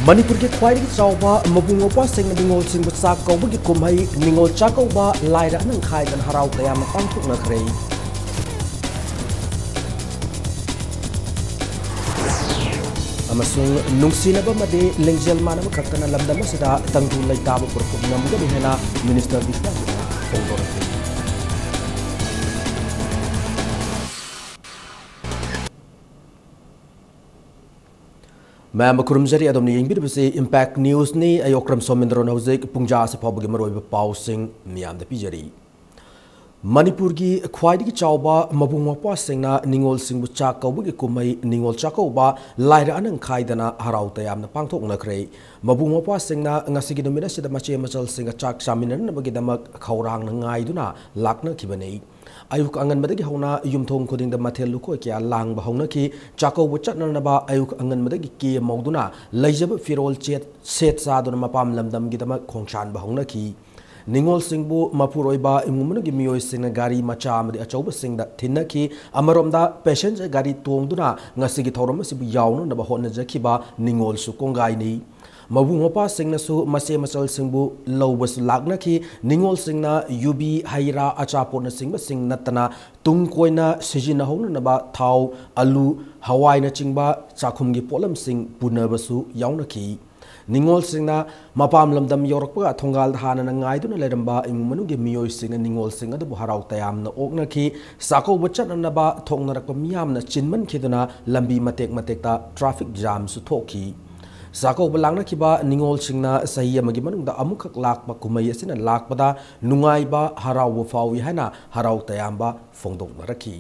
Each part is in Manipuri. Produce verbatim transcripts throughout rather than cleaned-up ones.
ꯃꯅꯤꯄꯨꯔꯒꯤ ꯈ꯭ꯋꯥꯏꯗꯒꯤ ꯆꯥꯎꯕ ꯃꯕꯨꯡ ꯃꯧꯄ꯭ꯋꯥꯁꯤꯡꯅ ꯅꯤꯉꯣꯜ ꯆꯤꯡꯕ ꯆꯥꯛ ꯀꯧꯕꯒꯤ ꯀꯨꯝꯍꯩ ꯅꯤꯉꯣꯜ ꯆꯥꯛꯀꯧꯕ ꯂꯥꯏꯔ ꯑꯅꯪ ꯈꯥꯏꯗꯅ ꯍꯔꯥꯎ ꯇꯌꯥꯝꯅ ꯄꯥꯡꯊꯣꯛꯅꯈ꯭ꯔꯦ꯫ ꯑꯃꯁꯨꯡ ꯅꯨꯡꯁꯤꯅꯕ ꯑꯃꯗꯤ ꯂꯤꯡꯖꯦꯜ ꯃꯥꯟꯅꯕ ꯈꯛꯇꯅ ꯂꯝꯗꯝ ꯑꯁꯤꯗ ꯇꯪꯗꯨ ꯂꯩꯇꯥꯕ ꯄꯨꯔꯛꯄ ꯉꯝꯒꯅꯤ ꯍꯥꯏꯅ ꯃꯤꯅꯤꯁꯇꯔ ꯕꯤꯁ꯭ꯋꯥꯁꯅ ꯐꯣꯡꯗꯣꯔꯛꯂꯤ꯫ ꯃꯌꯥꯝꯕ ꯈꯨꯔꯨꯝꯖꯔꯤ, ꯑꯗꯣꯝꯅ ꯌꯦꯡꯕꯤꯔꯤꯕꯁꯤ Impact Newsꯅꯤ꯫ ꯑꯩ ꯑꯣꯀ꯭ꯔꯝ ꯁꯣꯃꯦꯟꯗ꯭ꯔꯣꯅ ꯍꯧꯖꯤꯛ ꯄꯨꯡꯖꯥ ꯑꯁꯤ ꯐꯥꯎꯕꯒꯤ ꯃꯔꯨꯑꯣꯏꯕ ꯄꯥꯎꯁꯤꯡ ꯃꯤꯌꯥꯝꯗ ꯄꯤꯖꯔꯤ꯫ ꯃꯅꯤꯄꯨꯔꯒꯤ ꯈ꯭ꯋꯥꯏꯗꯒꯤ ꯆꯥꯎꯕ ꯃꯕꯨꯡ ꯃꯧꯄ꯭ꯋꯥꯁꯤꯡꯅ ꯅꯤꯉꯣꯜꯁꯤꯡꯕꯨ ꯆꯥꯛ ꯀꯧꯕꯒꯤ ꯀꯨꯝꯍꯩ ꯅꯤꯉꯣꯜ ꯆꯥꯛꯀꯧꯕ ꯂꯥꯏꯔ ꯑꯅꯪ ꯈꯥꯏꯗꯅ ꯍꯔꯥꯎ ꯇꯌꯥꯝꯅ ꯄꯥꯡꯊꯣꯛꯅꯈ꯭ꯔꯦ꯫ ꯃꯕꯨꯡ ꯃꯧꯄ꯭ꯋꯥꯁꯤꯡꯅ ꯉꯁꯤꯒꯤ ꯅꯨꯃꯤꯠ ꯑꯁꯤꯗ ꯃꯆꯦ ꯃꯆꯜꯁꯤꯡꯒ ꯆꯥꯛ ꯆꯥꯃꯤꯟꯅꯅꯕꯒꯤꯗꯃꯛ ꯈꯧꯔꯥꯡꯅ ꯉꯥꯏꯗꯨꯅ ꯂꯥꯛꯅꯈꯤꯕꯅꯤ꯫ ꯑꯌꯨꯛ ꯑꯉꯟꯕꯗꯒꯤ ꯍꯧꯅ ꯌꯨꯝꯊꯣꯡ ꯈꯨꯗꯤꯡꯗ ꯃꯊꯦꯜ ꯂꯨꯀꯣꯏ ꯀꯌꯥ ꯂꯥꯡꯕ ꯍꯧꯅꯈꯤ꯫ ꯆꯥꯛꯀꯧꯕ ꯆꯠꯅꯅꯕ ꯑꯌꯨꯛ ꯑꯉꯟꯕꯗꯒꯤ ꯀꯦ ꯃꯧꯗꯨꯅ ꯂꯩꯖꯕ ꯐꯤꯔꯣꯜ ꯆꯦꯠ-, ꯁꯦꯠ ꯆꯥꯗꯨꯅ ꯃꯄꯥꯝ ꯂꯝꯗꯝꯒꯤꯗꯃꯛ ꯈꯣꯡꯁꯥꯟꯕ ꯍꯧꯅꯈꯤ꯫ ꯅꯤꯉꯣꯜꯁꯤꯡꯕꯨ ꯃꯄꯨꯔꯣꯏꯕ ꯏꯃꯨꯡ ꯃꯅꯨꯡꯒꯤ ꯃꯤꯑꯣꯏꯁꯤꯡꯅ ꯒꯥꯔꯤ ꯃꯆꯥ ꯑꯃꯗꯤ ꯑꯆꯧꯕꯁꯤꯡꯗ ꯊꯤꯟꯅꯈꯤ꯫ ꯑꯃꯔꯣꯝꯗ passenger ꯒꯥꯔꯤ ꯇꯣꯡꯗꯨꯅ ꯉꯁꯤꯒꯤ ꯊꯧꯔꯝ ꯑꯁꯤꯕꯨ ꯌꯥꯎꯅꯅꯕ ꯍꯣꯠꯅꯖꯈꯤꯕ ꯅꯤꯉꯣꯜꯁꯨ ꯀꯣꯡꯒꯥꯏꯅꯤ꯫ ꯃꯕꯨꯡ ꯃꯧꯄ꯭ꯋꯥꯁꯤꯡꯅꯁꯨ ꯃꯆꯦ ꯃꯆꯜꯁꯤꯡꯕꯨ ꯂꯧꯕꯁꯨ ꯂꯥꯛꯅꯈꯤ꯫ ꯅꯤꯉꯣꯜꯁꯤꯡꯅ ꯌꯨꯕꯤ, ꯍꯩ ꯔꯥ, ꯑꯆꯥꯄꯣꯠꯅꯆꯤꯡꯕꯁꯤꯡ ꯅꯠꯇꯅ ꯇꯨꯡ ꯀꯣꯏꯅ ꯁꯤꯖꯤꯟꯅꯍꯧꯅꯅꯕ ꯊꯥꯎ, ꯑꯂꯨ, ꯍꯋꯥꯏꯅꯆꯤꯡꯕ ꯆꯥꯛꯈꯨꯝꯒꯤ ꯄꯣꯠꯂꯝꯁꯤꯡ ꯄꯨꯅꯕꯁꯨ ꯌꯥꯎꯅꯈꯤ꯫ ꯅꯤꯉꯣꯜꯁꯤꯡꯅ ꯃꯄꯥꯝ ꯂꯝꯗꯝ ꯌꯧꯔꯛꯄꯒ ꯊꯣꯡꯒꯥꯜꯗ ꯍꯥꯟꯅꯅ ꯉꯥꯏꯗꯨꯅ ꯂꯩꯔꯝꯕ ꯏꯃꯨꯡ ꯃꯅꯨꯡꯒꯤ ꯃꯤꯑꯣꯏꯁꯤꯡꯅ ꯅꯤꯉꯣꯜꯁꯤꯡ ꯑꯗꯨꯕꯨ ꯍꯔꯥꯎ ꯇꯌꯥꯝꯅ ꯑꯣꯛꯅꯈꯤ꯫ ꯆꯥꯛꯀꯧꯕ ꯆꯠꯅꯅꯕ ꯊꯣꯛꯅꯔꯛꯄ ꯃꯤꯌꯥꯝꯅ ꯆꯤꯟꯃꯟꯈꯤꯗꯨꯅ ꯂꯝꯕꯤ ꯃꯇꯦꯛ ꯃꯇꯦꯛꯇ traffic jamꯁꯨ ꯊꯣꯛꯈꯤ꯫ ꯆꯥꯛꯀꯧꯕ ꯂꯥꯛꯅꯈꯤꯕ ꯅꯤꯉꯣꯜꯁꯤꯡꯅ ꯆꯍꯤ ꯑꯃꯒꯤ ꯃꯅꯨꯡꯗ ꯑꯃꯨꯛꯈꯛ ꯂꯥꯛꯄ ꯀꯨꯝꯍꯩ ꯑꯁꯤꯅ ꯂꯥꯛꯄꯗ ꯅꯨꯡꯉꯥꯏꯕ, ꯍꯔꯥꯎꯕ ꯐꯥꯎꯏ ꯍꯥꯏꯅ ꯍꯔꯥꯎ ꯇꯌꯥꯝꯕ ꯐꯣꯡꯗꯣꯛꯅꯔꯛꯈꯤ꯫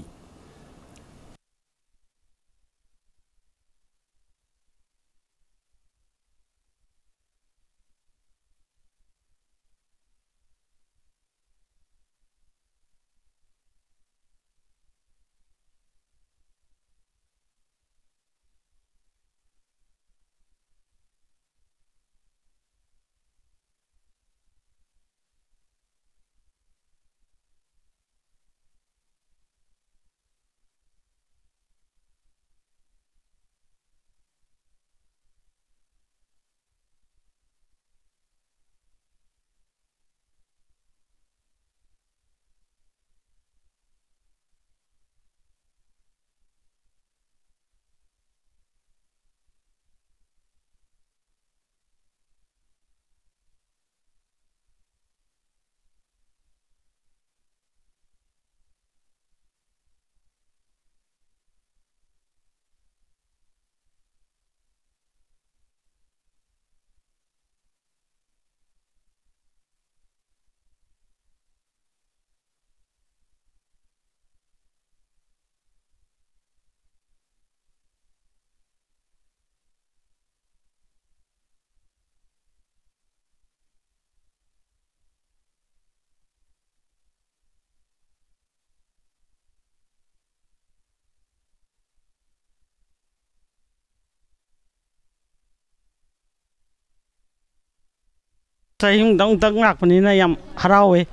ꯆꯍꯤ ꯑꯃꯗꯪ ꯂꯥꯛꯄꯅꯤꯅ ꯌꯥꯝ ꯍꯔꯥꯎꯋꯦ꯫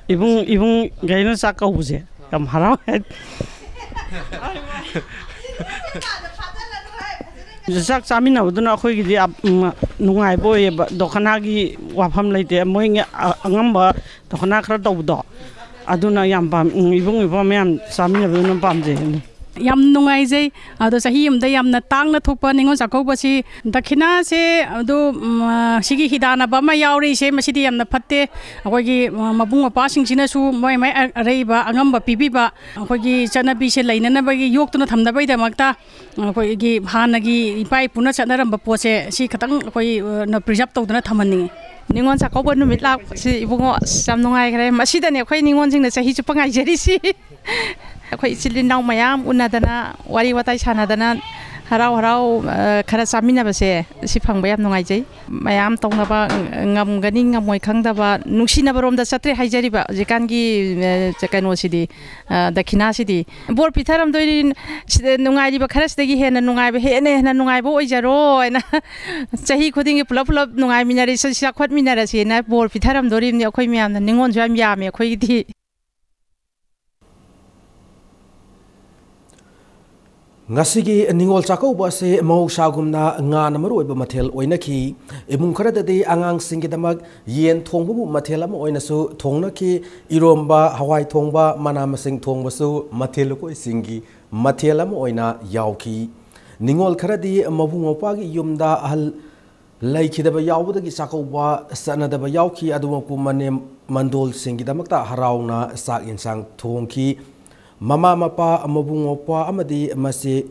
ꯏꯕꯨꯡ, ꯏꯕꯨꯡꯈꯩꯅ ꯆꯥꯛ ꯀꯧꯕꯁꯦ ꯌꯥꯝ ꯍꯔꯥꯎꯋꯦ꯫ ꯆꯥꯛ ꯆꯥꯃꯤꯟꯅꯕꯗꯨꯅ ꯑꯩꯈꯣꯏꯒꯤꯗꯤ ꯌꯥꯝ, ꯎꯝ, ꯅꯨꯡꯉꯥꯏꯕ ꯑꯣꯏꯌꯦꯕ꯫ ꯗꯣꯈꯅꯥꯒꯤ ꯋꯥꯐꯝ ꯂꯩꯇꯦ꯫ ꯃꯣꯏ ꯑ-, ꯑꯉꯝꯕ ꯗꯣꯈꯅꯥ ꯈꯔ ꯇꯧꯕꯗꯣ, ꯑꯗꯨꯅ ꯌꯥꯝ ꯄꯥꯝ-, ꯎꯝ, ꯏꯕꯨꯡ ꯏꯄ꯭ꯋꯥ ꯃꯌꯥꯝ ꯆꯥꯃꯤꯟꯅꯕꯗꯨꯅ ꯄꯥꯝꯖꯩ꯫ ꯌꯥꯝ ꯅꯨꯡꯉꯥꯏꯖꯩ꯫ ꯑꯗꯣ ꯆꯍꯤ ꯑꯃꯗ ꯌꯥꯝꯅ ꯇꯥꯡꯅ ꯊꯣꯛꯄ ꯅꯤꯉꯣꯜ ꯆꯥꯛꯀꯧꯕꯁꯤ ꯗꯈꯤꯅꯥꯁꯦ ꯑꯗꯨ, ꯎꯝ, ꯑ, ꯁꯤꯒꯤ ꯍꯤꯗꯥꯟꯅꯕ ꯑꯃ ꯌꯥꯎꯔꯤꯁꯦ, ꯃꯁꯤꯗꯤ ꯌꯥꯝꯅ ꯐꯠꯇꯦ꯫ ꯑꯩꯈꯣꯏꯒꯤ, ꯑ, ꯃꯕꯨꯡ ꯃꯧꯄ꯭ꯋꯥꯁꯤꯡꯁꯤꯅꯁꯨ ꯃꯣꯏ ꯃꯣꯏ ꯑ-, ꯑꯔꯩꯕ ꯑꯉꯝꯕ ꯄꯤꯕꯤꯕ, ꯑꯩꯈꯣꯏꯒꯤ ꯆꯠꯅꯕꯤꯁꯦ ꯂꯩꯅꯅꯕꯒꯤ, ꯌꯣꯛꯇꯨꯅ ꯊꯝꯅꯕꯒꯤꯗꯃꯛꯇ ꯑꯩꯈꯣꯏꯒꯤ ꯍꯥꯟꯅꯒꯤ ꯏꯄꯥ ꯏꯄꯨꯅ ꯆꯠꯅꯔꯝꯕ ꯄꯣꯠꯁꯦ ꯁꯤ ꯈꯇꯪ ꯑꯩꯈꯣꯏ, ꯑ, ꯅ preserve ꯇꯧꯗꯨꯅ ꯊꯝꯍꯟꯅꯤꯡꯉꯤ꯫ ꯅꯤꯉꯣꯜ ꯆꯥꯛꯀꯧꯕ ꯅꯨꯃꯤꯠ ꯂꯥꯛꯄꯁꯤ ꯏꯕꯨꯡꯉꯣ ꯑꯁ ꯌꯥꯝ ꯅꯨꯡꯉꯥꯏꯈ꯭ꯔꯦ꯫ ꯃꯁꯤꯗꯅꯦ ꯑꯩꯈꯣꯏ ꯅꯤꯉꯣꯜꯁꯤꯡꯅ ꯆꯍꯤ ꯆꯨꯞꯄ ꯉꯥꯏꯖꯔꯤꯁꯤ꯫ ꯑꯩꯈꯣꯏ ꯏꯆꯤꯜ ꯏꯅꯥꯎ ꯃꯌꯥꯝ ꯎꯅꯗꯅ ꯋꯥꯔꯤ ꯋꯥꯇꯥꯏ ꯁꯥꯟꯅꯗꯅ ꯍꯔꯥꯎ ꯍꯔꯥꯎ, ꯑ, ꯈꯔ ꯆꯥꯃꯤꯟꯅꯕꯁꯦ ꯁꯤ ꯐꯪꯕ ꯌꯥꯝ ꯅꯨꯡꯉꯥꯏꯖꯩ꯫ ꯃꯌꯥꯝ ꯇꯧꯅꯕ ꯉꯝꯒꯅꯤ ꯉꯝꯃꯣꯏ ꯈꯪꯗꯕ ꯅꯨꯡꯁꯤꯅꯕꯔꯣꯝꯗ ꯆꯠꯇ꯭ꯔꯦ ꯍꯥꯏꯖꯔꯤꯕ ꯍꯧꯖꯤꯛꯀꯥꯟꯒꯤ, ꯑ, ꯀꯩꯅꯣꯁꯤꯗꯤ, ꯑ, ꯗꯈꯤꯅꯥꯁꯤꯗꯤ꯫ ꯕꯣꯔ ꯄꯤꯊꯔꯝꯗꯣꯏꯅꯤ꯫ ꯁꯤꯗ ꯅꯨꯡꯉꯥꯏꯔꯤꯕ ꯈꯔꯁꯤꯗꯒꯤ ꯍꯦꯟꯅ ꯅꯨꯡꯉꯥꯏꯕ, ꯍꯦꯟꯅ ꯍꯦꯟꯅ ꯅꯨꯡꯉꯥꯏꯕ ꯑꯣꯏꯖꯔꯣ ꯍꯥꯏꯅ ꯆꯍꯤ ꯈꯨꯗꯤꯡꯒꯤ ꯄꯨꯂꯞ ꯄꯨꯂꯞ ꯅꯨꯡꯉꯥꯏꯃꯤꯟꯅꯔꯁꯤ, ꯆꯥꯎꯈꯠꯃꯤꯟꯅꯔꯁꯤꯅ ꯕꯣꯔ ꯄꯤꯊꯔꯝꯗꯣꯔꯤꯕꯅꯤ ꯑꯩꯈꯣꯏ ꯃꯌꯥꯝꯅ꯫ ꯅꯤꯉꯣꯜꯁꯨ ꯌꯥꯝ ꯌꯥꯝꯃꯦ ꯑꯩꯈꯣꯏꯒꯤꯗꯤ꯫ ꯉꯁꯤꯒꯤ ꯅꯤꯉꯣꯜ ꯆꯥꯛꯀꯧꯕ ꯑꯁꯤ ꯃꯍꯧꯁꯥꯒꯨꯝꯅ ꯉꯥꯅ ꯃꯔꯨꯑꯣꯏꯕ ꯃꯊꯦꯜ ꯑꯣꯏꯅꯈꯤ꯫ ꯏꯃꯨꯡ ꯈꯔꯗꯗꯤ ꯑꯉꯥꯡꯁꯤꯡꯒꯤꯗꯃꯛ ꯌꯦꯟ ꯊꯣꯡꯕꯕꯨ ꯃꯊꯦꯜ ꯑꯃ ꯑꯣꯏꯅꯁꯨ ꯊꯣꯡꯅꯈꯤ꯫ ꯏꯔꯣꯝꯕ, ꯍꯋꯥꯏ ꯊꯣꯡꯕ, ꯃꯅꯥ ꯃꯁꯤꯡ ꯊꯣꯡꯕꯁꯨ ꯃꯊꯦꯜ ꯂꯨꯀꯣꯏꯁꯤꯡꯒꯤ ꯃꯊꯦꯜ ꯑꯃ ꯑꯣꯏꯅ ꯌꯥꯎꯈꯤ꯫ ꯅꯤꯉꯣꯜ ꯈꯔꯗꯤ ꯃꯕꯨꯡ ꯃꯧꯄ꯭ꯋꯥꯒꯤ ꯌꯨꯝꯗ ꯑꯍꯜ ꯂꯩꯈꯤꯗꯕ ꯌꯥꯎꯕꯗꯒꯤ ꯆꯥꯛꯀꯧꯕ ꯆꯠꯅꯗꯕ ꯌꯥꯎꯈꯤ꯫ ꯑꯗꯨꯃꯛꯄꯨ ꯃꯅꯦꯝ ꯃꯟꯗꯣꯜꯁꯤꯡꯒꯤꯗꯃꯛꯇ ꯍꯔꯥꯎꯅ ꯆꯥꯛ ꯌꯦꯟꯁꯥꯡ ꯊꯣꯡꯈꯤ꯫ ꯃꯃꯥ ꯃꯄꯥ, ꯃꯕꯨꯡ ꯃꯧꯄ꯭ꯋꯥ ꯑꯃꯗꯤ ꯃꯆꯦ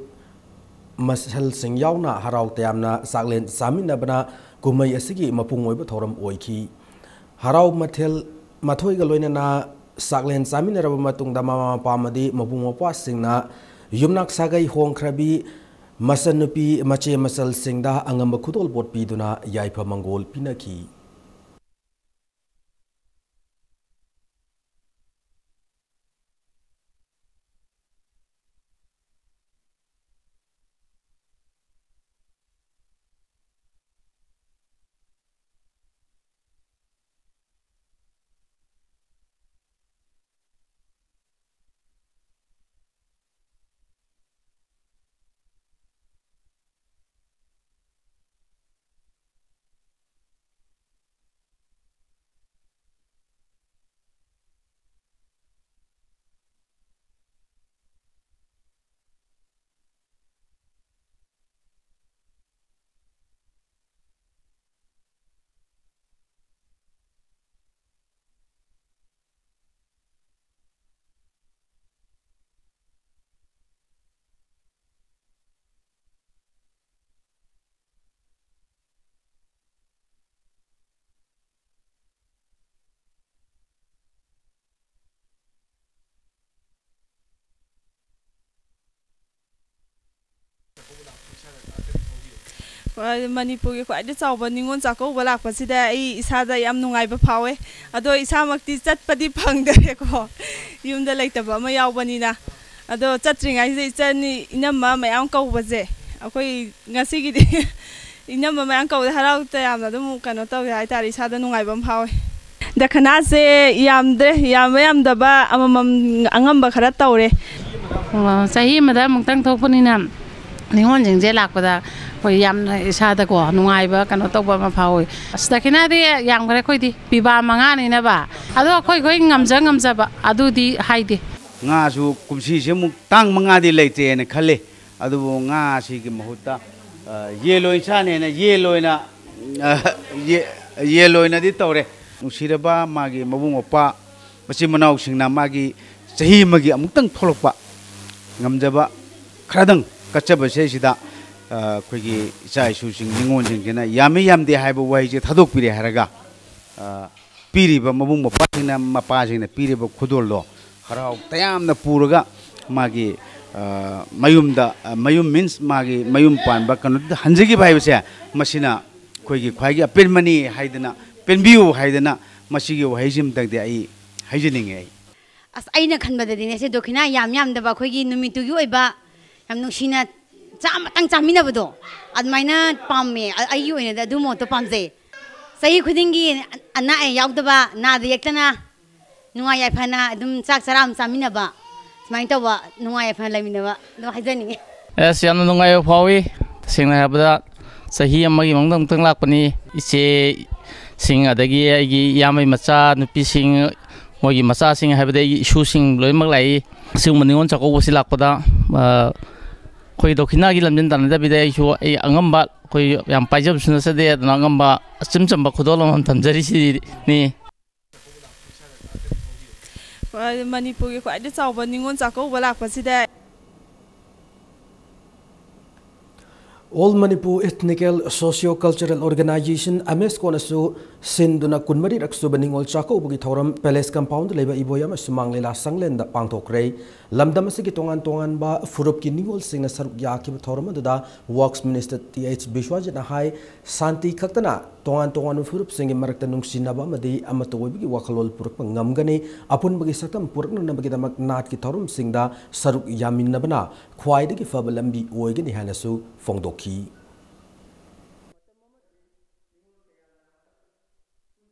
ꯃꯆꯜꯁꯤꯡ ꯌꯥꯎꯅ ꯍꯔꯥꯎ ꯇꯌꯥꯝꯅ ꯆꯥꯛꯂꯦꯟ ꯆꯥꯃꯤꯟꯅꯕꯅ ꯀꯨꯝꯍꯩ ꯑꯁꯤꯒꯤ ꯃꯄꯨꯡ ꯑꯣꯏꯕ ꯊꯧꯔꯝ ꯑꯣꯏꯈꯤ꯫ ꯍꯔꯥꯎ ꯃꯊꯦꯜ ꯃꯊꯣꯏꯒ ꯂꯣꯏꯅꯅ ꯆꯥꯛꯂꯦꯟ ꯆꯥꯃꯤꯟꯅꯔꯕ ꯃꯇꯨꯡꯗ, ꯃꯃꯥ ꯃꯄꯥ ꯑꯃꯗꯤ ꯃꯕꯨꯡ ꯃꯧꯄ꯭ꯋꯥꯁꯤꯡꯅ ꯌꯨꯝꯅꯥꯛ ꯁꯥꯒꯩ ꯍꯣꯡꯈ꯭ꯔꯕꯤ ꯃꯆꯟꯅꯨꯄꯤ ꯃꯆꯦ ꯃꯆꯜꯁꯤꯡꯗ ꯑꯉꯝꯕ ꯈꯨꯗꯣꯜꯄꯣꯠ ꯄꯤꯗꯨꯅ ꯌꯥꯏꯐ ꯃꯪꯒꯣꯜ ꯄꯤꯅꯈꯤ꯫ ꯃꯅꯤꯄꯨꯔꯒꯤ ꯈ꯭ꯋꯥꯏꯗꯒꯤ ꯆꯥꯎꯕ ꯅꯤꯉꯣꯜ ꯆꯥꯛꯀꯧꯕ ꯂꯥꯛꯄꯁꯤꯗ ꯑꯩ ꯏꯁꯥꯗ ꯌꯥꯝ ꯅꯨꯡꯉꯥꯏꯕ ꯐꯥꯎꯋꯦ꯫ ꯑꯗꯣ ꯏꯁꯥꯃꯛꯇꯤ ꯆꯠꯄꯗꯤ ꯐꯪꯗꯔꯦꯀꯣ, ꯌꯨꯝꯗ ꯂꯩꯇꯕ ꯑꯃ ꯌꯥꯎꯕꯅꯤꯅ꯫ ꯑꯗꯣ ꯆꯠꯇ꯭ꯔꯤꯉꯩꯁꯤꯗ ꯏꯆꯟ ꯏꯅꯝꯃ ꯃꯌꯥꯝ ꯀꯧꯕꯁꯦ, ꯑꯩꯈꯣꯏ ꯉꯁꯤꯒꯤꯗꯤ ꯏꯅꯝꯃ ꯃꯌꯥꯝ ꯀꯧꯕꯗ ꯍꯔꯥꯎ ꯇꯌꯥꯝꯅ ꯑꯗꯨꯝ ꯀꯩꯅꯣ ꯇꯧꯋꯦ ꯍꯥꯏꯇꯥꯔꯦ, ꯏꯁꯥꯗ ꯅꯨꯡꯉꯥꯏꯕ ꯑꯃ ꯐꯥꯎꯋꯦ꯫ ꯗꯈꯅꯥꯁꯦ ꯌꯥꯝꯗ꯭ꯔꯦ, ꯌꯥꯝꯕ ꯌꯥꯝꯗꯕ ꯑꯃꯃꯝ ꯑꯉꯝꯕ ꯈꯔ ꯇꯧꯔꯦ꯫ ꯑꯣ, ꯆꯍꯤ ꯑꯃꯗ ꯑꯃꯨꯛꯇꯪ ꯊꯣꯛꯄꯅꯤꯅ ꯅꯤꯉꯣꯜꯁꯤꯡꯁꯦ ꯂꯥꯛꯄꯗ ꯑꯩꯈꯣꯏ ꯌꯥꯝꯅ ꯏꯁꯥꯗꯀꯣ ꯅꯨꯡꯉꯥꯏꯕ ꯀꯩꯅꯣ ꯇꯧꯕ ꯑꯃ ꯐꯥꯎꯏ꯫ ꯑꯁ, ꯗꯈꯤꯅꯥꯗꯤ ꯌꯥꯝꯈ꯭ꯔꯦ ꯑꯩꯈꯣꯏꯗꯤ, ꯄꯤꯕꯥ ꯃꯉꯥꯅꯤꯅꯕ꯫ ꯑꯗꯣ ꯑꯩꯈꯣꯏ ꯑꯩꯈꯣꯏ ꯉꯝꯖ ꯉꯝꯖꯕ ꯑꯗꯨꯗꯤ ꯍꯥꯏꯗꯦ꯫ ꯉꯥꯁꯨ ꯀꯨꯝꯁꯤꯁꯦ ꯑꯃꯨꯛ ꯇꯥꯡ ꯃꯉꯥꯗꯤ ꯂꯩꯇ꯭ꯔꯦꯅ ꯈꯜꯂꯤ꯫ ꯑꯗꯨꯕꯨ ꯉꯥꯁꯤꯒꯤ ꯃꯍꯨꯠꯇ, ꯑ, ꯌꯦꯟ ꯑꯣꯏꯅ ꯆꯥꯅꯦꯅ ꯌꯦꯟ ꯑꯣꯏꯅ, ꯑ, ꯌꯦ-, ꯌꯦꯟ ꯑꯣꯏꯅꯗꯤ ꯇꯧꯔꯦ꯫ ꯅꯨꯡꯁꯤꯔꯕ ꯃꯥꯒꯤ ꯃꯕꯨꯡ ꯃꯧꯄ꯭ꯋꯥ, ꯃꯆꯤꯟ ꯃꯅꯥꯎꯁꯤꯡꯅ ꯃꯥꯒꯤ ꯆꯍꯤ ꯑꯃꯒꯤ ꯑꯃꯨꯛꯇꯪ ꯊꯣꯛꯂꯛꯄ ꯉꯝꯖꯕ ꯈꯔꯗꯪ ꯀꯠꯆꯕꯁꯦ ꯁꯤꯗ, ꯑ, ꯑꯩꯈꯣꯏꯒꯤ ꯏꯆꯥ ꯏꯁꯨꯁꯤꯡ, ꯅꯤꯉꯣꯜꯁꯤꯡꯁꯤꯅ ꯌꯥꯝꯃꯤ ꯌꯥꯝꯗꯦ ꯍꯥꯏꯕ ꯋꯥꯍꯩꯁꯦ ꯊꯥꯗꯣꯛꯄꯤꯔꯦ ꯍꯥꯏꯔꯒ, ꯑ, ꯄꯤꯔꯤꯕ ꯃꯕꯨꯡ ꯃꯧꯄ꯭ꯋꯥꯁꯤꯡꯅ, ꯃꯄꯥꯁꯤꯡꯅ ꯄꯤꯔꯤꯕ ꯈꯨꯗꯣꯜꯗꯣ ꯍꯔꯥꯎ ꯇꯌꯥꯝꯅ ꯄꯨꯔꯒ ꯃꯥꯒꯤ, ꯑ, ꯃꯌꯨꯝꯗ, ꯑ, ꯃꯌꯨꯝ means ꯃꯥꯒꯤ ꯃꯌꯨꯝ ꯄꯥꯟꯕ ꯀꯩꯅꯣꯗꯨꯗ ꯍꯟꯖꯈꯤꯕ ꯍꯥꯏꯕꯁꯦ, ꯃꯁꯤꯅ ꯑꯩꯈꯣꯏꯒꯤ ꯈ꯭ꯋꯥꯏꯒꯤ ꯑꯄꯦꯟꯕꯅꯤ ꯍꯥꯏꯗꯅ, ꯄꯦꯟꯕꯤꯌꯨ ꯍꯥꯏꯗꯅ ꯃꯁꯤꯒꯤ ꯋꯥꯍꯩꯁꯤꯃꯇꯪꯗꯤ ꯑꯩ ꯍꯥꯏꯖꯅꯤꯡꯉꯦ ꯑꯩ꯫ ꯑꯁ, ꯑꯩꯅ ꯈꯟꯕꯗꯗꯤꯅꯦ, ꯁꯤ ꯗꯣꯈꯤꯅꯥ ꯌꯥꯝ ꯌꯥꯝꯗꯕ, ꯑꯩꯈꯣꯏꯒꯤ ꯅꯨꯃꯤꯠꯇꯨꯒꯤ ꯑꯣꯏꯕ ꯌꯥꯝ ꯅꯨꯡꯁꯤꯅ ꯆꯥꯛ ꯑꯃꯇꯪ ꯆꯥꯃꯤꯟꯅꯕꯗꯣ, ꯑꯗꯨꯃꯥꯏꯅ ꯄꯥꯝꯃꯦ꯫ ꯑ-, ꯑꯩꯒꯤ ꯑꯣꯏꯅꯗꯤ ꯑꯗꯨ ꯃꯣꯠꯇꯣ ꯄꯥꯝꯖꯩ꯫ ꯆꯍꯤ ꯈꯨꯗꯤꯡꯒꯤ ꯑꯅꯥ ꯑꯌꯦꯛ ꯌꯥꯎꯗꯕ, ꯅꯥꯗ ꯌꯦꯛꯇꯅ, ꯅꯨꯡꯉꯥꯏ ꯌꯥꯏꯐꯅ ꯑꯗꯨꯝ ꯆꯥꯛ ꯆꯔꯥ ꯑꯃ ꯆꯥꯃꯤꯟꯅꯕ, ꯁꯨꯃꯥꯏꯅ ꯇꯧꯕ, ꯅꯨꯡꯉꯥꯏ ꯌꯥꯏꯐꯅ ꯂꯩꯃꯤꯟꯅꯕ ꯑꯗꯨ ꯍꯥꯏꯖꯅꯤꯡꯉꯤ꯫ ꯑꯁ, ꯌꯥꯝꯅ ꯅꯨꯡꯉꯥꯏꯕ ꯐꯥꯎꯏ꯫ ꯇꯁꯦꯡꯅ ꯍꯥꯏꯔꯕꯗ, ꯆꯍꯤ ꯑꯃꯒꯤ ꯃꯅꯨꯡꯗ ꯑꯃꯨꯛꯇꯪ ꯂꯥꯛꯄꯅꯤ꯫ ꯏꯆꯦꯁꯤꯡ, ꯑꯗꯒꯤ ꯑꯩꯒꯤ ꯏꯌꯥꯝꯕꯩ ꯃꯆꯥ ꯅꯨꯄꯤꯁꯤꯡ, ꯃꯣꯏꯒꯤ ꯃꯆꯥꯁꯤꯡ, ꯍꯥꯏꯕꯗꯤ ꯑꯩꯒꯤ ꯏꯁꯨꯁꯤꯡ ꯂꯣꯏꯅꯃꯛ ꯂꯥꯛꯏ꯫ ꯑꯁꯤꯒꯨꯝꯕ ꯅꯤꯉꯣꯜ ꯆꯥꯛꯀꯧꯕꯁꯤ ꯂꯥꯛꯄꯗ, ꯑ, ꯑꯩꯈꯣꯏ ꯗꯣꯈꯤꯅꯥꯒꯤ ꯂꯝꯖꯦꯟ ꯇꯥꯟꯅꯗꯕꯤꯗ ꯑꯩꯁꯨ ꯑꯩ ꯑꯉꯝꯕ, ꯑꯩꯈꯣꯏ ꯌꯥꯝ ꯄꯥꯏꯖꯕꯁꯨ ꯅꯠꯆꯗꯦ, ꯑꯗꯨꯅ ꯑꯉꯝꯕ ꯑꯆꯝ ꯆꯝꯕ ꯈꯨꯗꯣꯜ ꯑꯃꯃꯝ ꯊꯝꯖꯔꯤꯁꯤꯅꯤ꯫ ꯃꯅꯤꯄꯨꯔꯒꯤ ꯈ꯭ꯋꯥꯏꯗꯒꯤ ꯆꯥꯎꯕ Ningol Chakkouba ꯂꯥꯛꯄꯁꯤꯗ꯫ All Manipur Ethnical Socio-Cultural Organization, ꯑꯃꯦꯁꯀꯣꯅꯁꯨ ꯁꯤꯟꯗꯨꯅ ꯀꯨꯟꯃꯔꯤꯔꯛ ꯁꯨꯕ ꯅꯤꯉꯣꯜ ꯆꯥꯛꯀꯧꯕꯒꯤ ꯊꯧꯔꯝ ꯄꯦꯂꯦꯁ ꯀꯝꯄꯥꯎꯟꯗ ꯂꯩꯕ ꯏꯕꯣꯌꯥꯝ ꯁꯨꯃꯥꯡ ꯂꯤꯂꯥ ꯁꯪꯂꯦꯟꯗ ꯄꯥꯡꯊꯣꯛꯈ꯭ꯔꯦ꯫ ꯂꯝꯗꯝ ꯑꯁꯤꯒꯤ ꯇꯣꯉꯥꯟ ꯇꯣꯉꯥꯟꯕ ꯐꯨꯔꯨꯞꯀꯤ ꯅꯤꯉꯣꯜꯁꯤꯡꯅ ꯁꯔꯨꯛ ꯌꯥꯈꯤꯕ ꯊꯧꯔꯝ ꯑꯗꯨꯗ ꯋꯥꯔꯛꯁ ꯃꯤꯅꯤꯁꯇꯔ ꯇꯤ ꯑꯩꯆ ꯕꯤꯁ꯭ꯋꯖꯤꯠꯅ ꯍꯥꯏ, ꯁꯥꯟꯇꯤ ꯈꯛꯇꯅ ꯇꯣꯉꯥꯟ ꯇꯣꯉꯥꯟꯕ ꯐꯨꯔꯨꯞꯁꯤꯡꯒꯤ ꯃꯔꯛꯇ ꯅꯨꯡꯁꯤꯅꯕ ꯑꯃꯗꯤ ꯑꯃꯠꯇ ꯑꯣꯏꯕꯒꯤ ꯋꯥꯈꯜꯂꯣꯟ ꯄꯨꯔꯛꯄ ꯉꯝꯒꯅꯤ꯫ ꯑꯄꯨꯟꯕꯒꯤ ꯁꯛꯇꯝ ꯄꯨꯔꯛꯅꯅꯕꯒꯤꯗꯃꯛ ꯅꯥꯠꯀꯤ ꯊꯧꯔꯝꯁꯤꯡꯗ ꯁꯔꯨꯛ ꯌꯥꯃꯤꯟꯅꯕꯅ ꯈ꯭ꯋꯥꯏꯗꯒꯤ ꯐꯕ ꯂꯝꯕꯤ ꯑꯣꯏꯒꯅꯤ ꯍꯥꯏꯅꯁꯨ ꯐꯣꯡꯗꯣꯛꯈꯤ꯫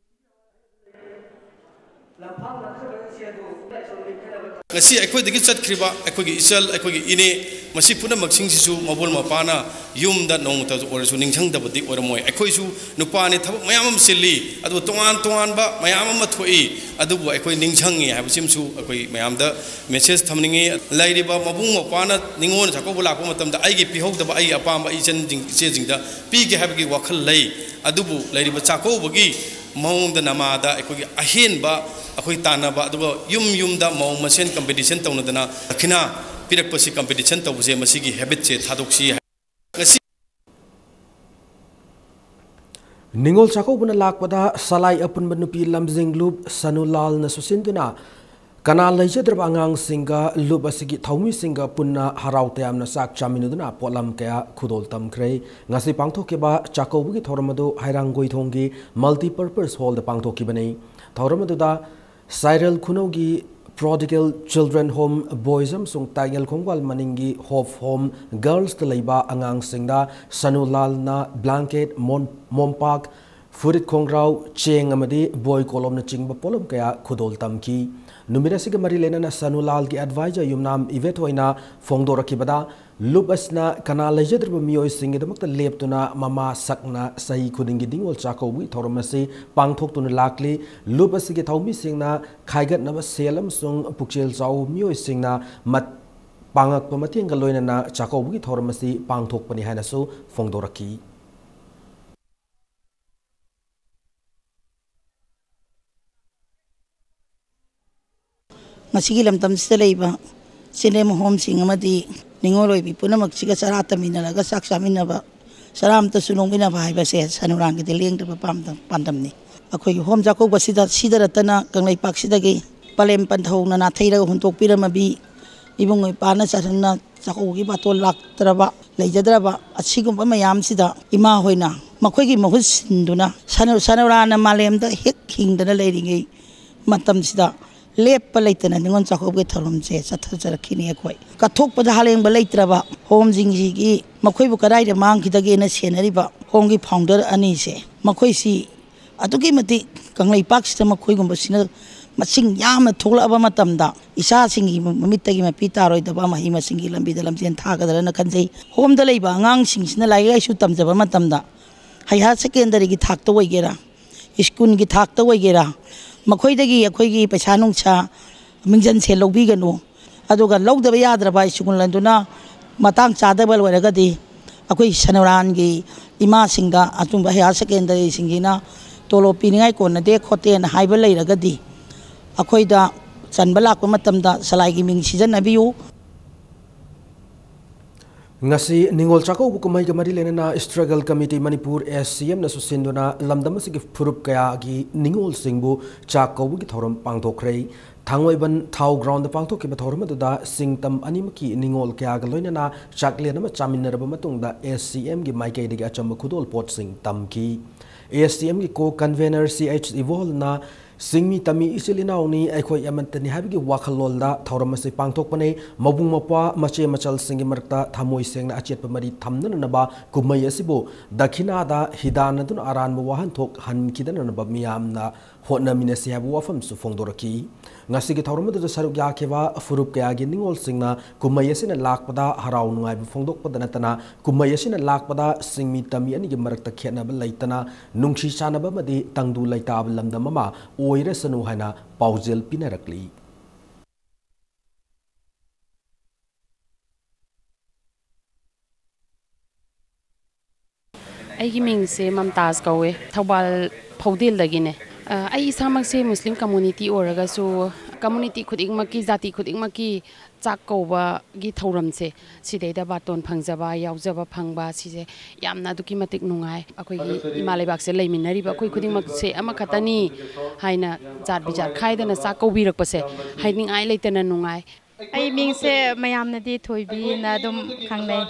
ꯉꯁꯤ ꯑꯩꯈꯣꯏꯗꯒꯤ ꯆꯠꯈ꯭ꯔꯤꯕ ꯑꯩꯈꯣꯏꯒꯤ ꯏꯆꯜ, ꯑꯩꯈꯣꯏꯒꯤ ꯏꯅꯦ, ꯃꯁꯤ ꯄꯨꯝꯅꯃꯛꯁꯤꯡꯁꯤꯁꯨ ꯃꯄꯨ ꯃꯄꯥꯅ ꯌꯨꯝꯗ ꯅꯣꯡꯃꯇ ꯑꯣꯏꯔꯁꯨ ꯅꯤꯡꯁꯤꯡꯗꯕꯗꯤ ꯑꯣꯏꯔꯝꯃꯣꯏ꯫ ꯑꯩꯈꯣꯏꯁꯨ ꯅꯨꯄꯥꯅꯤ, ꯊꯕꯛ ꯃꯌꯥꯝ ꯑꯃ ꯆꯤꯜꯂꯤ, ꯑꯗꯨꯒ ꯇꯣꯉꯥꯟ ꯇꯣꯉꯥꯟꯕ ꯃꯌꯥꯝ ꯑꯃ ꯊꯣꯛꯏ, ꯑꯗꯨꯕꯨ ꯑꯩꯈꯣꯏ ꯅꯤꯡꯁꯤꯡꯉꯤ ꯍꯥꯏꯕꯁꯤꯃꯁꯨ ꯑꯩꯈꯣꯏ ꯃꯌꯥꯝꯗ ꯃꯦꯁꯦꯖ ꯊꯝꯅꯤꯡꯉꯤ꯫ ꯂꯩꯔꯤꯕ ꯃꯕꯨꯡ ꯃꯧꯄ꯭ꯋꯥꯅ ꯅꯤꯉꯣꯜ ꯆꯥꯛꯀꯧꯕ ꯂꯥꯛꯄ ꯃꯇꯝꯗ ꯑꯩꯒꯤ ꯄꯤꯍꯧꯗꯕ ꯑꯩꯒꯤ ꯑꯄꯥꯝꯕ ꯏꯆꯟꯁꯤꯡ, ꯏꯆꯦꯁꯤꯡꯗ ꯄꯤꯒꯦ ꯍꯥꯏꯕꯒꯤ ꯋꯥꯈꯜ ꯂꯩ꯫ ꯑꯗꯨꯕꯨ ꯂꯩꯔꯤꯕ ꯆꯥꯛꯀꯧꯕꯒꯤ ꯃꯑꯣꯡꯗ ꯅꯃꯥꯗ ꯑꯩꯈꯣꯏꯒꯤ ꯑꯍꯦꯟꯕ ꯑꯩꯈꯣꯏ ꯇꯥꯟꯅꯕ, ꯑꯗꯨꯒ ꯌꯨꯝ ꯌꯨꯝꯗ ꯃꯧ ꯃꯁꯦꯟ ꯀꯝꯄꯤꯇꯤꯁꯟ ꯇꯧꯅꯗꯅ ꯗꯈꯤꯅꯥ ꯄꯤꯔꯛꯄꯁꯤ, ꯀꯝꯄꯤꯇꯤꯁꯟ ꯇꯧꯕꯁꯦ, ꯃꯁꯤꯒꯤ ꯍꯦꯕꯤꯠꯁꯦ ꯊꯥꯗꯣꯛꯁꯤ꯫ ꯉꯁꯤ ꯅꯤꯉꯣꯜ ꯆꯥꯛꯀꯧꯕꯅ ꯂꯥꯛꯄꯗ ꯁꯂꯥꯏ ꯑꯄꯨꯟꯕ ꯅꯨꯄꯤ ꯂꯝꯖꯤꯡ ꯂꯨꯞ ꯁꯅꯨꯂꯥꯜꯅ ꯁꯨꯁꯤꯟꯗꯨꯅ ꯀꯅꯥ ꯂꯩꯖꯗ꯭ꯔꯕ ꯑꯉꯥꯡꯁꯤꯡꯒ ꯂꯨꯞ ꯑꯁꯤꯒꯤ ꯊꯧꯃꯤꯁꯤꯡꯒ ꯄꯨꯟꯅ ꯍꯔꯥꯎ ꯇꯌꯥꯝꯅ ꯆꯥꯛ ꯆꯥꯃꯤꯟꯅꯗꯨꯅ ꯄꯣꯠꯂꯝ ꯀꯌꯥ ꯈꯨꯗꯣꯜ ꯇꯝꯈ꯭ꯔꯦ꯫ ꯉꯁꯤ ꯄꯥꯡꯊꯣꯛꯈꯤꯕ ꯆꯥꯛꯀꯧꯕꯒꯤ ꯊꯧꯔꯝ ꯑꯗꯨ ꯍꯩꯔꯥꯡꯒꯣꯏꯊꯣꯡꯒꯤ ꯃꯜꯇꯤꯄꯔꯄꯁ ꯍꯣꯜꯗ ꯄꯥꯡꯊꯣꯛꯈꯤꯕꯅꯤ꯫ ꯊꯧꯔꯝ ꯑꯗꯨꯗ ꯁꯥꯏꯔꯦꯜ ꯈꯨꯅꯧꯒꯤ ꯄ꯭ꯔꯣꯗꯤꯒꯦꯜ ꯆꯤꯜꯗ꯭ꯔꯦꯟ ꯍꯣꯝ ꯕꯣꯏꯁ ꯑꯃꯁꯨꯡ ꯇꯥꯏꯉꯦꯜ ꯈꯣꯡꯕꯥꯜ ꯃꯅꯤꯡꯒꯤ ꯍꯣꯞ ꯍꯣꯝ ꯒꯔꯜꯁꯇ ꯂꯩꯕ ꯑꯉꯥꯡꯁꯤꯡꯗ ꯁꯅꯨꯂꯥꯜꯅ ꯕ꯭ꯂꯥꯡꯀꯦꯠ, ꯃꯣꯟ-, ꯃꯣꯝꯄꯥꯛ, ꯐꯨꯔꯤꯠ ꯈꯣꯡꯒ꯭ꯔꯥꯎ, ꯆꯦꯡ ꯑꯃꯗꯤ ꯕꯣꯏ ꯀꯣꯂꯣꯝꯅꯆꯤꯡꯕ ꯄꯣꯠꯂꯝ ꯀꯌꯥ ꯈꯨꯗꯣꯜ ꯇꯝꯈꯤ꯫ ꯅꯨꯃꯤꯠ ꯑꯁꯤꯒ ꯃꯔꯤ ꯂꯩꯅꯅ ꯁꯅꯨꯂꯥꯜꯒꯤ ꯑꯦꯗꯚꯥꯏꯖꯔ ꯌꯨꯝꯅꯥꯝ ꯏꯕꯦꯊꯣꯏꯅ ꯐꯣꯡꯗꯣꯔꯛꯈꯤꯕꯗ, ꯂꯨꯞ ꯑꯁꯤꯅ ꯀꯅꯥ ꯂꯩꯖꯗ꯭ꯔꯕ ꯃꯤꯑꯣꯏꯁꯤꯡꯒꯤꯗꯃꯛꯇ ꯂꯦꯞꯇꯨꯅ ꯃꯃꯥ ꯁꯛꯅ ꯆꯍꯤ ꯈꯨꯗꯤꯡꯒꯤ ꯅꯤꯉꯣꯜ ꯆꯥꯛꯀꯧꯕꯒꯤ ꯊꯧꯔꯝ ꯑꯁꯤ ꯄꯥꯡꯊꯣꯛꯇꯨꯅ ꯂꯥꯛꯂꯤ꯫ ꯂꯨꯞ ꯑꯁꯤꯒꯤ ꯊꯧꯃꯤꯁꯤꯡꯅ ꯈꯥꯏꯒꯠꯅꯕ ꯁꯦꯜ ꯑꯃꯁꯨꯡ ꯄꯨꯛꯆꯦꯜ ꯆꯥꯎꯕ ꯃꯤꯑꯣꯏꯁꯤꯡꯅ ꯃꯠ-, ꯄꯥꯡꯉꯛꯄ ꯃꯇꯦꯡꯒ ꯂꯣꯏꯅꯅ ꯆꯥꯛꯀꯧꯕꯒꯤ ꯊꯧꯔꯝ ꯑꯁꯤ ꯄꯥꯡꯊꯣꯛꯄꯅꯤ ꯍꯥꯏꯅꯁꯨ ꯐꯣꯡꯗꯣꯔꯛꯈꯤ꯫ ꯉꯁꯤꯒꯤ ꯂꯝꯗꯝꯁꯤꯗ ꯂꯩꯕ ꯆꯤꯜꯗ꯭ꯔꯦꯟ ꯍꯣꯝꯁꯤꯡ ꯑꯃꯗꯤ ꯅꯤꯉꯣꯜ ꯑꯣꯏꯕꯤ ꯄꯨꯝꯅꯃꯛꯁꯤꯒ ꯆꯔꯥ ꯇꯝꯃꯤꯟꯅꯔꯒ ꯆꯥꯛ ꯆꯥꯃꯤꯟꯅꯕ ꯆꯔꯥ ꯑꯃꯇꯁꯨ ꯅꯣꯛꯃꯤꯟꯅꯕ ꯍꯥꯏꯕꯁꯦ ꯁꯅꯨꯔꯥꯟꯒꯤꯗꯤ ꯂꯦꯡꯗ꯭ꯔꯕ ꯄꯥꯝꯗꯝ-, ꯄꯥꯟꯗꯝꯅꯤ꯫ ꯑꯩꯈꯣꯏꯒꯤ ꯍꯣꯝ ꯆꯥꯛꯀꯧꯕꯁꯤꯗ ꯁꯤꯗ ꯅꯠꯇꯅ ꯀꯪꯂꯩꯄꯥꯛꯁꯤꯗꯒꯤ ꯄꯂꯦꯝ ꯄꯟꯊꯧꯅ ꯅꯥꯊꯩꯔꯒ ꯍꯨꯟꯗꯣꯛꯄꯤꯔꯝꯃꯕꯤ ꯏꯕꯨꯡ ꯏꯄꯥꯅ ꯆꯥꯁꯟꯅ ꯆꯥꯛꯀꯧꯕꯒꯤ ꯕꯥꯇꯣꯟ ꯂꯥꯛꯇ꯭ꯔꯕ, ꯂꯩꯖꯗ꯭ꯔꯕ ꯑꯁꯤꯒꯨꯝꯕ ꯃꯌꯥꯝꯁꯤꯗ ꯏꯃꯥ ꯍꯣꯏꯅ ꯃꯈꯣꯏꯒꯤ ꯃꯍꯨꯠ ꯁꯤꯟꯗꯨꯅ ꯁꯅꯨ-, ꯁꯅꯨꯔꯥꯟꯅ ꯃꯥꯂꯦꯝꯗ ꯍꯦꯛ ꯍꯤꯡꯗꯅ ꯂꯩꯔꯤꯉꯩ ꯃꯇꯝꯁꯤꯗ ꯂꯦꯞꯄ ꯂꯩꯇꯅ ꯅꯤꯉꯣꯜ ꯆꯥꯛꯀꯧꯕꯒꯤ ꯊꯧꯔꯝꯁꯦ ꯆꯠꯊꯖꯔꯛꯈꯤꯅꯤ꯫ ꯑꯩꯈꯣꯏ ꯀꯠꯊꯣꯛꯄꯗ ꯍꯥꯂꯦꯡꯕ ꯂꯩꯇ꯭ꯔꯕ ꯍꯣꯝꯁꯤꯡꯁꯤꯒꯤ ꯃꯈꯣꯏꯕꯨ ꯀꯗꯥꯏꯗ ꯃꯥꯡꯈꯤꯗꯒꯦꯅ ꯁꯦꯟꯅꯔꯤꯕ ꯍꯣꯝꯒꯤ ꯐꯥꯎꯟꯗꯔ ꯑꯅꯤꯁꯦ, ꯃꯈꯣꯏꯁꯤ ꯑꯗꯨꯛꯀꯤ ꯃꯇꯤꯛ ꯀꯪꯂꯩꯄꯥꯛꯁꯤꯗ ꯃꯈꯣꯏꯒꯨꯝꯕꯁꯤꯅ ꯃꯁꯤꯡ ꯌꯥꯝꯅ ꯊꯣꯛꯂꯛꯑꯕ ꯃꯇꯝꯗ ꯏꯆꯥꯁꯤꯡꯒꯤ ꯃꯃꯤꯠꯇꯒꯤ ꯃꯄꯤ ꯇꯥꯔꯣꯏꯗꯕ ꯃꯍꯩ ꯃꯁꯤꯡꯒꯤ ꯂꯝꯕꯤꯗ ꯂꯝꯖꯦꯜ ꯊꯥꯒꯗ꯭ꯔꯅ ꯈꯟꯖꯩ꯫ ꯍꯣꯝꯗ ꯂꯩꯕ ꯑꯉꯥꯡꯁꯤꯡꯁꯤꯅ ꯂꯥꯏꯔꯤꯛ ꯂꯥꯏꯁꯨ ꯇꯝꯖꯕ ꯃꯇꯝꯗ ꯍꯥꯌꯔ ꯁꯦꯀꯦꯟꯗꯔꯤꯒꯤ ꯊꯥꯛꯇ ꯑꯣꯏꯒꯦꯔꯥ, ꯁ꯭ꯀꯨꯜꯒꯤ ꯊꯥꯛꯇ ꯑꯣꯏꯒꯦꯔꯥ, ꯃꯈꯣꯏꯗꯒꯤ ꯑꯩꯈꯣꯏꯒꯤ ꯄꯩꯁꯥ ꯅꯨꯡꯁꯥ ꯃꯤꯡꯖꯟ ꯁꯦꯜ ꯂꯧꯕꯤꯒꯅꯨ꯫ ꯑꯗꯨꯒ ꯂꯧꯗꯕ ꯌꯥꯗ꯭ꯔꯕ ꯁ꯭ꯀꯨꯜ ꯑꯗꯨꯅ ꯃꯇꯥꯡ ꯆꯥꯗꯕ ꯑꯣꯏꯔꯒꯗꯤ ꯑꯩꯈꯣꯏ ꯁꯅꯨꯔꯥꯟꯒꯤ ꯏꯃꯥꯁꯤꯡꯗ ꯑꯆꯨꯝꯕ ꯍꯥꯌꯔ ꯁꯦꯀꯦꯟꯗꯔꯤꯁꯤꯡꯁꯤꯅ ꯇꯣꯂꯣꯞ ꯄꯤꯅꯤꯡꯉꯥꯏ ꯀꯣꯟꯅꯗꯦ ꯈꯣꯠꯇꯦꯅ ꯍꯥꯏꯕ ꯂꯩꯔꯒꯗꯤ ꯑꯩꯈꯣꯏꯗ ꯆꯟꯕ ꯂꯥꯛꯄ ꯃꯇꯝꯗ ꯁꯂꯥꯏꯒꯤ ꯃꯤꯡ ꯁꯤꯖꯤꯟꯅꯕꯤꯌꯨ꯫ ꯉꯁꯤ ꯅꯤꯉꯣꯜ ꯆꯥꯛꯀꯧꯕ ꯀꯨꯝꯍꯩꯒ ꯃꯔꯤ ꯂꯩꯅꯅ Struggle Committee Manipur, S C M ꯅꯁꯨ ꯁꯤꯟꯗꯨꯅ ꯂꯝꯗꯝ ꯑꯁꯤꯒꯤ ꯐꯨꯔꯨꯞ ꯀꯌꯥꯒꯤ ꯅꯤꯉꯣꯜꯁꯤꯡꯕꯨ ꯆꯥꯛ ꯀꯧꯕꯒꯤ ꯊꯧꯔꯝ ꯄꯥꯡꯊꯣꯛꯈ꯭ꯔꯦ꯫ ꯊꯥꯡꯃꯩꯕꯟ ꯊꯥꯎ ꯒ꯭ꯔꯥꯎꯟꯗ ꯄꯥꯡꯊꯣꯛꯈꯤꯕ ꯊꯧꯔꯝ ꯑꯗꯨꯗ ꯁꯤꯡꯇꯝ ꯑꯅꯤꯃꯛꯀꯤ ꯅꯤꯉꯣꯜ ꯀꯌꯥꯒ ꯂꯣꯏꯅꯅ ꯆꯥꯛꯂꯦꯟ ꯑꯃ ꯆꯥꯃꯤꯟꯅꯔꯕ ꯃꯇꯨꯡꯗ S C M ꯒꯤ ꯃꯥꯏꯀꯩꯗꯒꯤ ꯑꯆꯝꯕ ꯈꯨꯗꯣꯜ ꯄꯣꯠꯁꯤꯡ ꯇꯝꯈꯤ꯫ S C M ꯒꯤ ꯀꯣ ꯀꯟꯚꯦꯅꯔ C H ꯏꯕꯣꯜꯅ ꯁꯤꯡꯃꯤ ꯇꯝꯃꯤ ꯏꯆꯤꯜ ꯏꯅꯥꯎꯅꯤ, ꯑꯩꯈꯣꯏ ꯑꯃꯠꯇꯅꯤ ꯍꯥꯏꯕꯒꯤ ꯋꯥꯈꯜꯂꯣꯟꯗ ꯊꯧꯔꯝ ꯑꯁꯤ ꯄꯥꯡꯊꯣꯛꯄꯅꯤ꯫ ꯃꯕꯨꯡ ꯃꯧꯄ꯭ꯋꯥ, ꯃꯆꯦ ꯃꯆꯜꯁꯤꯡꯒꯤ ꯃꯔꯛꯇ ꯊꯃꯣꯏ ꯁꯦꯡꯅ ꯑꯆꯦꯠꯄ ꯃꯔꯤ ꯊꯝꯅꯅꯕ ꯀꯨꯝꯍꯩ ꯑꯁꯤꯕꯨ ꯗꯈꯤꯅꯥꯗ ꯍꯤꯗꯥꯟꯅꯗꯨꯅ ꯑꯔꯥꯟꯕ ꯋꯥꯍꯟꯊꯣꯛ ꯍꯟꯈꯤꯗꯅꯅꯕ ꯃꯤꯌꯥꯝꯅ ꯍꯣꯠꯅꯃꯤꯟꯅꯁꯤ ꯍꯥꯏꯕ ꯋꯥꯐꯝꯁꯨ ꯐꯣꯡꯗꯣꯔꯛꯈꯤ꯫ ꯉꯁꯤꯒꯤ ꯊꯧꯔꯝ ꯑꯗꯨꯗ ꯁꯔꯨꯛ ꯌꯥꯈꯤꯕ ꯐꯨꯔꯨꯞ ꯀꯌꯥꯒꯤ ꯅꯤꯉꯣꯜꯁꯤꯡꯅ ꯀꯨꯝꯍꯩ ꯑꯁꯤꯅ ꯂꯥꯛꯄꯗ ꯍꯔꯥꯎ ꯅꯨꯡꯉꯥꯏꯕ ꯐꯣꯡꯗꯣꯛꯄꯗ ꯅꯠꯇꯅ ꯀꯨꯝꯍꯩ ꯑꯁꯤꯅ ꯂꯥꯛꯄꯗ ꯁꯤꯡꯃꯤ ꯇꯝꯃꯤ ꯑꯅꯤꯒꯤ ꯃꯔꯛꯇ ꯈꯦꯠꯅꯕ ꯂꯩꯇꯅ ꯅꯨꯡꯁꯤ ꯆꯥꯟꯅꯕ ꯑꯃꯗꯤ ꯇꯪꯗꯨ ꯂꯩꯇꯥꯕ ꯂꯝꯗꯝ ꯑꯃ ꯑꯣꯏꯔꯁꯅꯨ ꯍꯥꯏꯅ ꯄꯥꯎꯖꯦꯜ ꯄꯤꯅꯔꯛꯂꯤ꯫ ꯑꯩꯒꯤ ꯃꯤꯡꯁꯦ ꯃꯝꯇꯥꯖ ꯀꯧꯋꯦ, ꯊꯧꯕꯥꯜ ꯐꯧꯗꯦꯜꯗꯒꯤꯅꯦ꯫ ꯑ, ꯑꯩ ꯏꯁꯥꯃꯛꯁꯦ ꯃꯨꯁꯂꯤꯝ ꯀꯝꯃꯨꯅꯤꯇꯤ ꯑꯣꯏꯔꯒꯁꯨ, ꯀꯝꯃꯨꯅꯤꯇꯤ ꯈꯨꯗꯤꯡꯃꯛꯀꯤ, ꯖꯥꯇꯤ ꯈꯨꯗꯤꯡꯃꯛꯀꯤ ꯆꯥꯛ ꯀꯧꯕꯒꯤ ꯊꯧꯔꯝꯁꯦ, ꯁꯤꯗꯩꯗ ꯕꯥꯇꯣꯟ ꯐꯪꯖꯕ, ꯌꯥꯎꯖꯕ ꯐꯪꯕ, ꯁꯤꯁꯦ ꯌꯥꯝꯅ ꯑꯗꯨꯛꯀꯤ ꯃꯇꯤꯛ ꯅꯨꯡꯉꯥꯏ꯫ ꯑꯩꯈꯣꯏꯒꯤ ꯏꯃꯥ ꯂꯩꯕꯥꯛꯁꯦ ꯂꯩꯃꯤꯟꯅꯔꯤꯕ ꯑꯩꯈꯣꯏ ꯈꯨꯗꯤꯡꯃꯛꯁꯦ ꯑꯃꯈꯛꯇꯅꯤ ꯍꯥꯏꯅ ꯖꯥꯠ ꯕꯤꯖꯥꯠ ꯈꯥꯏꯗꯅ ꯆꯥꯛ ꯀꯧꯕꯤꯔꯛꯄꯁꯦ ꯍꯥꯏꯅꯤꯡꯉꯥꯏ ꯂꯩꯇꯅ ꯅꯨꯡꯉꯥꯏ꯫ ꯑꯩ ꯃꯤꯡꯁꯦ ꯃꯌꯥꯝꯅꯗꯤ ꯊꯣꯏꯕꯤꯅ ꯑꯗꯨꯝ ꯈꯪꯅꯩ꯫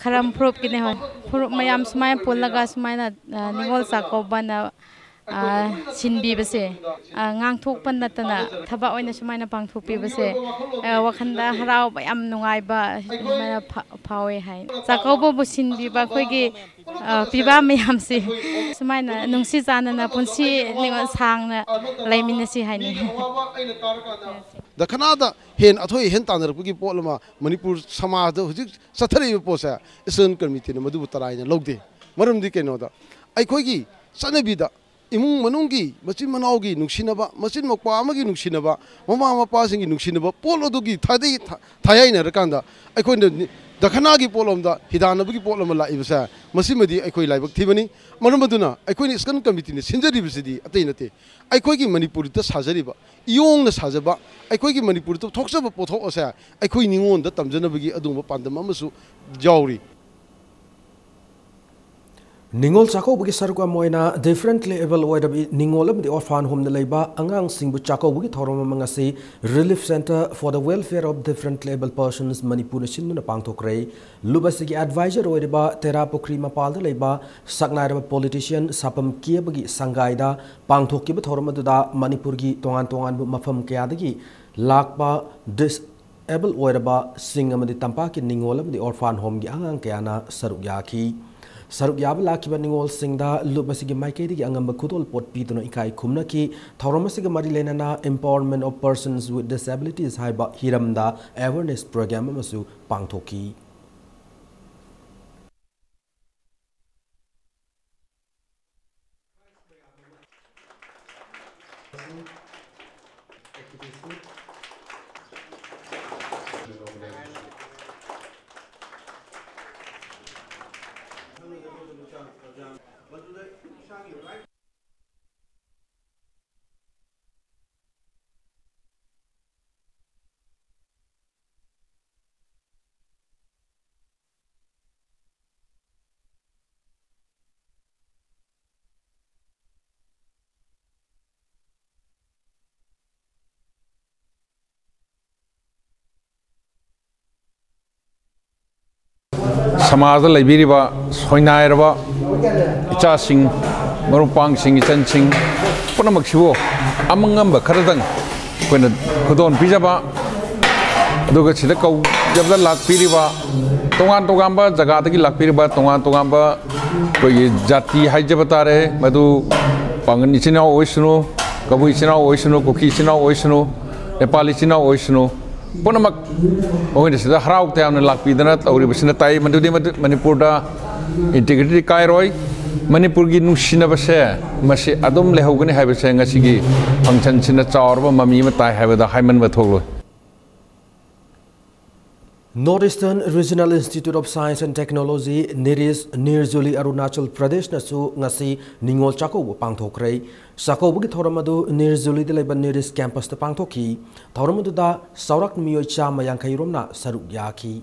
ꯈꯔꯝ ꯐꯨꯔꯨꯞꯀꯤꯅꯦ, ꯍꯣꯏ꯫ ꯐꯨꯔꯨꯞ ꯃꯌꯥꯝ ꯁꯨꯃꯥꯏꯅ ꯄꯨꯜꯂꯒ ꯁꯨꯃꯥꯏꯅ, ꯑ, ꯅꯤꯉꯣꯜ ꯆꯥꯛꯀꯧꯕꯅ, ꯑ, ꯁꯤꯟꯕꯤꯕꯁꯦ, ꯑ, ꯉꯥꯡꯊꯣꯛꯄ ꯅꯠꯇꯅ ꯊꯕꯛ ꯑꯣꯏꯅ ꯁꯨꯃꯥꯏꯅ ꯄꯥꯡꯊꯣꯛꯄꯤꯕꯁꯦ, ꯑ, ꯋꯥꯈꯜꯗ ꯍꯔꯥꯎꯕ, ꯌꯥꯝ ꯅꯨꯡꯉꯥꯏꯕ ꯁꯨꯃꯥꯏꯅ ꯐꯥ-, ꯐꯥꯎꯋꯦ ꯍꯥꯏ꯫ ꯆꯥꯛꯀꯧꯕꯕꯨ ꯁꯤꯟꯕꯤꯕ ꯑꯩꯈꯣꯏꯒꯤ, ꯑ, ꯄꯤꯕꯥ ꯃꯌꯥꯝꯁꯤ ꯁꯨꯃꯥꯏꯅ ꯅꯨꯡꯁꯤ ꯆꯥꯟꯅꯅ ꯄꯨꯟꯁꯤ ꯅꯤꯉꯣꯜ ꯁꯥꯡꯅ ꯂꯩꯃꯤꯟꯅꯁꯤ ꯍꯥꯏꯅꯤꯡꯉꯤ꯫ ꯗꯈꯅꯥꯗ ꯍꯦꯟ ꯑꯊꯣꯏ ꯑꯍꯦꯟ ꯇꯥꯟꯅꯔꯛꯄꯒꯤ ꯄꯣꯠ ꯑꯃ ꯃꯅꯤꯄꯨꯔ ꯁꯃꯥꯖꯗ ꯍꯧꯖꯤꯛ ꯆꯠꯊꯔꯛꯏꯕ ꯄꯣꯠꯁꯦ, ꯏꯁꯇꯔꯟ ꯀꯃꯤꯇꯤꯅ ꯃꯗꯨꯕꯨ ꯇꯔꯥꯏꯅ ꯂꯧꯗꯦ꯫ ꯃꯔꯝꯗꯤ ꯀꯩꯅꯣꯗ, ꯑꯩꯈꯣꯏꯒꯤ ꯆꯠꯅꯕꯤꯗ ꯏꯃꯨꯡ ꯃꯅꯨꯡꯒꯤ ꯃꯆꯤꯟ ꯃꯅꯥꯎꯒꯤ ꯅꯨꯡꯁꯤꯅꯕ, ꯃꯆꯤꯟ ꯃꯧꯄ꯭ꯋꯥ ꯑꯃꯒꯤ ꯅꯨꯡꯁꯤꯅꯕ, ꯃꯃꯥ ꯃꯄꯥꯁꯤꯡꯒꯤ ꯅꯨꯡꯁꯤꯅꯕ ꯄꯣꯠ ꯑꯗꯨꯒꯤ ꯊꯥꯗꯩ-, ꯊꯥ-, ꯊꯥꯌꯥꯏꯅꯔꯀꯥꯟꯗ ꯑꯩꯈꯣꯏꯅ ꯅꯤ-, ꯗꯈꯅꯥꯒꯤ ꯄꯣꯠꯂꯣꯝꯗ ꯍꯤꯗꯥꯟꯅꯕꯒꯤ ꯄꯣꯠ ꯑꯃ ꯂꯥꯛꯏꯕꯁꯦ, ꯃꯁꯤꯃꯗꯤ ꯑꯩꯈꯣꯏ ꯂꯥꯏꯕꯛ ꯊꯤꯕꯅꯤ꯫ ꯃꯔꯝ ꯑꯗꯨꯅ ꯑꯩꯈꯣꯏꯅ ꯏꯁꯀꯟ ꯀꯃꯤꯇꯤꯅ ꯁꯤꯟꯖꯔꯤꯕꯁꯤꯗꯤ ꯑꯇꯩ ꯅꯠꯇꯦ, ꯑꯩꯈꯣꯏꯒꯤ ꯃꯅꯤꯄꯨꯔꯗ ꯁꯥꯖꯔꯤꯕ, ꯏꯌꯣꯡꯅ ꯁꯥꯖꯕ, ꯑꯩꯈꯣꯏꯒꯤ ꯃꯅꯤꯄꯨꯔꯗ ꯊꯣꯛꯆꯕ ꯄꯣꯠꯊꯣꯛ ꯑꯁꯦ ꯑꯩꯈꯣꯏ ꯅꯤꯉꯣꯟꯗ ꯇꯝꯖꯅꯕꯒꯤ ꯑꯗꯨꯒꯨꯝꯕ ꯄꯥꯟꯗꯝ ꯑꯃꯁꯨ ꯌꯥꯎꯔꯤ꯫ ꯅꯤꯉꯣꯜ ꯆꯥꯛꯀꯧꯕꯒꯤ ꯁꯔꯨꯛ ꯑꯃ ꯑꯣꯏꯅ differently abled ꯑꯣꯏꯔꯕꯤ ꯅꯤꯉꯣꯜ ꯑꯃꯗꯤ orphan homeꯗ ꯂꯩꯕ ꯑꯉꯥꯡꯁꯤꯡꯕꯨ ꯆꯥꯛꯀꯧꯕꯒꯤ ꯊꯧꯔꯝ ꯑꯃ ꯉꯁꯤ Relief Centre for the Welfare of Differently Abled Persons ꯃꯅꯤꯄꯨꯔꯅ ꯁꯤꯟꯗꯨꯅ ꯄꯥꯡꯊꯣꯛꯈ꯭ꯔꯦ꯫ ꯂꯨꯞ ꯑꯁꯤꯒꯤ advisor ꯑꯣꯏꯔꯤꯕ ꯇꯦꯔꯥ ꯄꯨꯈ꯭ꯔꯤ ꯃꯄꯥꯜꯗ ꯂꯩꯕ ꯁꯛꯅꯥꯏꯔꯕ politician ꯁꯥꯄꯝ ꯀꯦꯕꯒꯤ ꯁꯪꯒꯥꯏꯗ ꯄꯥꯡꯊꯣꯛꯈꯤꯕ ꯊꯧꯔꯝ ꯑꯗꯨꯗ ꯃꯅꯤꯄꯨꯔꯒꯤ ꯇꯣꯉꯥꯟ ꯇꯣꯉꯥꯟꯕ ꯃꯐꯝ ꯀꯌꯥꯗꯒꯤ ꯂꯥꯛꯄ dis-, ꯑꯦꯕꯜ ꯑꯣꯏꯔꯕꯁꯤꯡ ꯑꯃꯗꯤ ꯇꯝꯄꯥꯛꯀꯤ ꯅꯤꯉꯣꯜ ꯑꯃꯗꯤ orphan homeꯒꯤ ꯑꯉꯥꯡ ꯀꯌꯥꯅ ꯁꯔꯨꯛ ꯌꯥꯈꯤ꯫ ꯁꯔꯨꯛ ꯌꯥꯕ ꯂꯥꯛꯈꯤꯕ ꯅꯤꯉꯣꯜꯁꯤꯡꯗ ꯂꯨꯞ ꯑꯁꯤꯒꯤ ꯃꯥꯏꯀꯩꯗꯒꯤ ꯑꯉꯝꯕ ꯈꯨꯗꯣꯜꯄꯣꯠ ꯄꯤꯗꯨꯅ ꯏꯀꯥꯏ ꯈꯨꯝꯅꯈꯤ꯫ ꯊꯧꯔꯝ ꯑꯁꯤꯒ ꯃꯔꯤ ꯂꯩꯅꯅ Empowerment of Persons with Disabilities ꯍꯥꯏꯕ ꯍꯤꯔꯝꯗ awareness program ꯑꯃꯁꯨ ꯄꯥꯡꯊꯣꯛꯈꯤ꯫ ꯁꯃꯥꯖꯗ ꯂꯩꯕꯤꯔꯤꯕ ꯁꯣꯏꯅꯥꯏꯔꯕ ꯏꯆꯥꯁꯤꯡ, ꯃꯔꯨꯞ ꯃꯄꯥꯡꯁꯤꯡ, ꯏꯆꯟꯁꯤꯡ ꯄꯨꯝꯅꯃꯛꯁꯤꯕꯨ ꯑꯃꯉꯝꯕ ꯈꯔꯗꯪ ꯑꯩꯈꯣꯏꯅ ꯈꯨꯗꯣꯜ ꯄꯤꯖꯕ, ꯑꯗꯨꯒ ꯁꯤꯗ ꯀꯧꯖꯕꯗ ꯂꯥꯛꯄꯤꯔꯤꯕ ꯇꯣꯉꯥꯟ ꯇꯣꯉꯥꯟꯕ ꯖꯒꯥꯗꯒꯤ ꯂꯥꯛꯄꯤꯔꯤꯕ ꯇꯣꯉꯥꯟ ꯇꯣꯉꯥꯟꯕ ꯑꯩꯈꯣꯏꯒꯤ ꯖꯥꯇꯤ ꯍꯥꯏꯖꯕ ꯇꯥꯔꯦ, ꯃꯗꯨ ꯄꯥꯡꯒꯜ ꯏꯆꯤꯟ ꯏꯅꯥꯎ ꯑꯣꯏꯁꯅꯨ, ꯀꯕꯨꯏ ꯏꯆꯤꯟ ꯏꯅꯥꯎ ꯑꯣꯏꯁꯅꯨ, ꯀꯨꯀꯤ ꯏꯆꯤꯟ ꯏꯅꯥꯎ ꯑꯣꯏꯁꯅꯨ, ꯅꯦꯄꯥꯂꯤ ꯏꯆꯤꯟ ꯏꯅꯥꯎ ꯑꯣꯏꯁꯅꯨ, ꯄꯨꯝꯅꯃꯛ ꯃꯈꯣꯏꯅ ꯁꯤꯗ ꯍꯔꯥꯎ ꯇꯌꯥꯝꯅ ꯂꯥꯛꯄꯤꯗꯅ ꯇꯧꯔꯤꯕꯁꯤꯅ ꯇꯥꯏ꯫ ꯃꯗꯨꯗꯤ ꯃꯗꯨ ꯃꯅꯤꯄꯨꯔꯗ ꯏꯟꯇꯤꯒ꯭ꯔꯤꯇꯤ ꯀꯥꯏꯔꯣꯏ꯫ ꯃꯅꯤꯄꯨꯔꯒꯤ ꯅꯨꯡꯁꯤꯅꯕꯁꯦ ꯃꯁꯤ ꯑꯗꯨꯝ ꯂꯩꯍꯧꯒꯅꯤ ꯍꯥꯏꯕꯁꯦ ꯉꯁꯤꯒꯤ ꯐꯪꯁꯟꯁꯤꯅ ꯆꯥꯎꯔꯕ ꯃꯃꯤ ꯑꯃ ꯇꯥꯏ ꯍꯥꯏꯕꯗ ꯍꯥꯏꯃꯟꯕ ꯊꯣꯛꯂꯣꯏ꯫ North Eastern Regional Institute of Science and Technology, NIRIS, ꯅꯤꯔꯖꯨꯂꯤ Arunachal ꯄ꯭ꯔꯗꯦꯁꯅꯁꯨ ꯉꯁꯤ ꯅꯤꯉꯣꯜ ꯆꯥꯛꯀꯧꯕ ꯄꯥꯡꯊꯣꯛꯈ꯭ꯔꯦ꯫ ꯆꯥꯛꯀꯧꯕꯒꯤ ꯊꯧꯔꯝ ꯑꯗꯨ ꯅꯤꯔꯖꯨꯂꯤꯗ ꯂꯩꯕ ꯅꯤꯔꯤꯁ ꯀꯦꯝꯄꯁꯇ ꯄꯥꯡꯊꯣꯛꯈꯤ꯫ ꯊꯧꯔꯝ ꯑꯗꯨꯗ ꯆꯥꯎꯔꯥꯛ ꯃꯤꯑꯣꯏ ꯆꯥꯝꯃ ꯌꯥꯡꯈꯩ ꯔꯣꯝꯅ ꯁꯔꯨꯛ ꯌꯥꯈꯤ꯫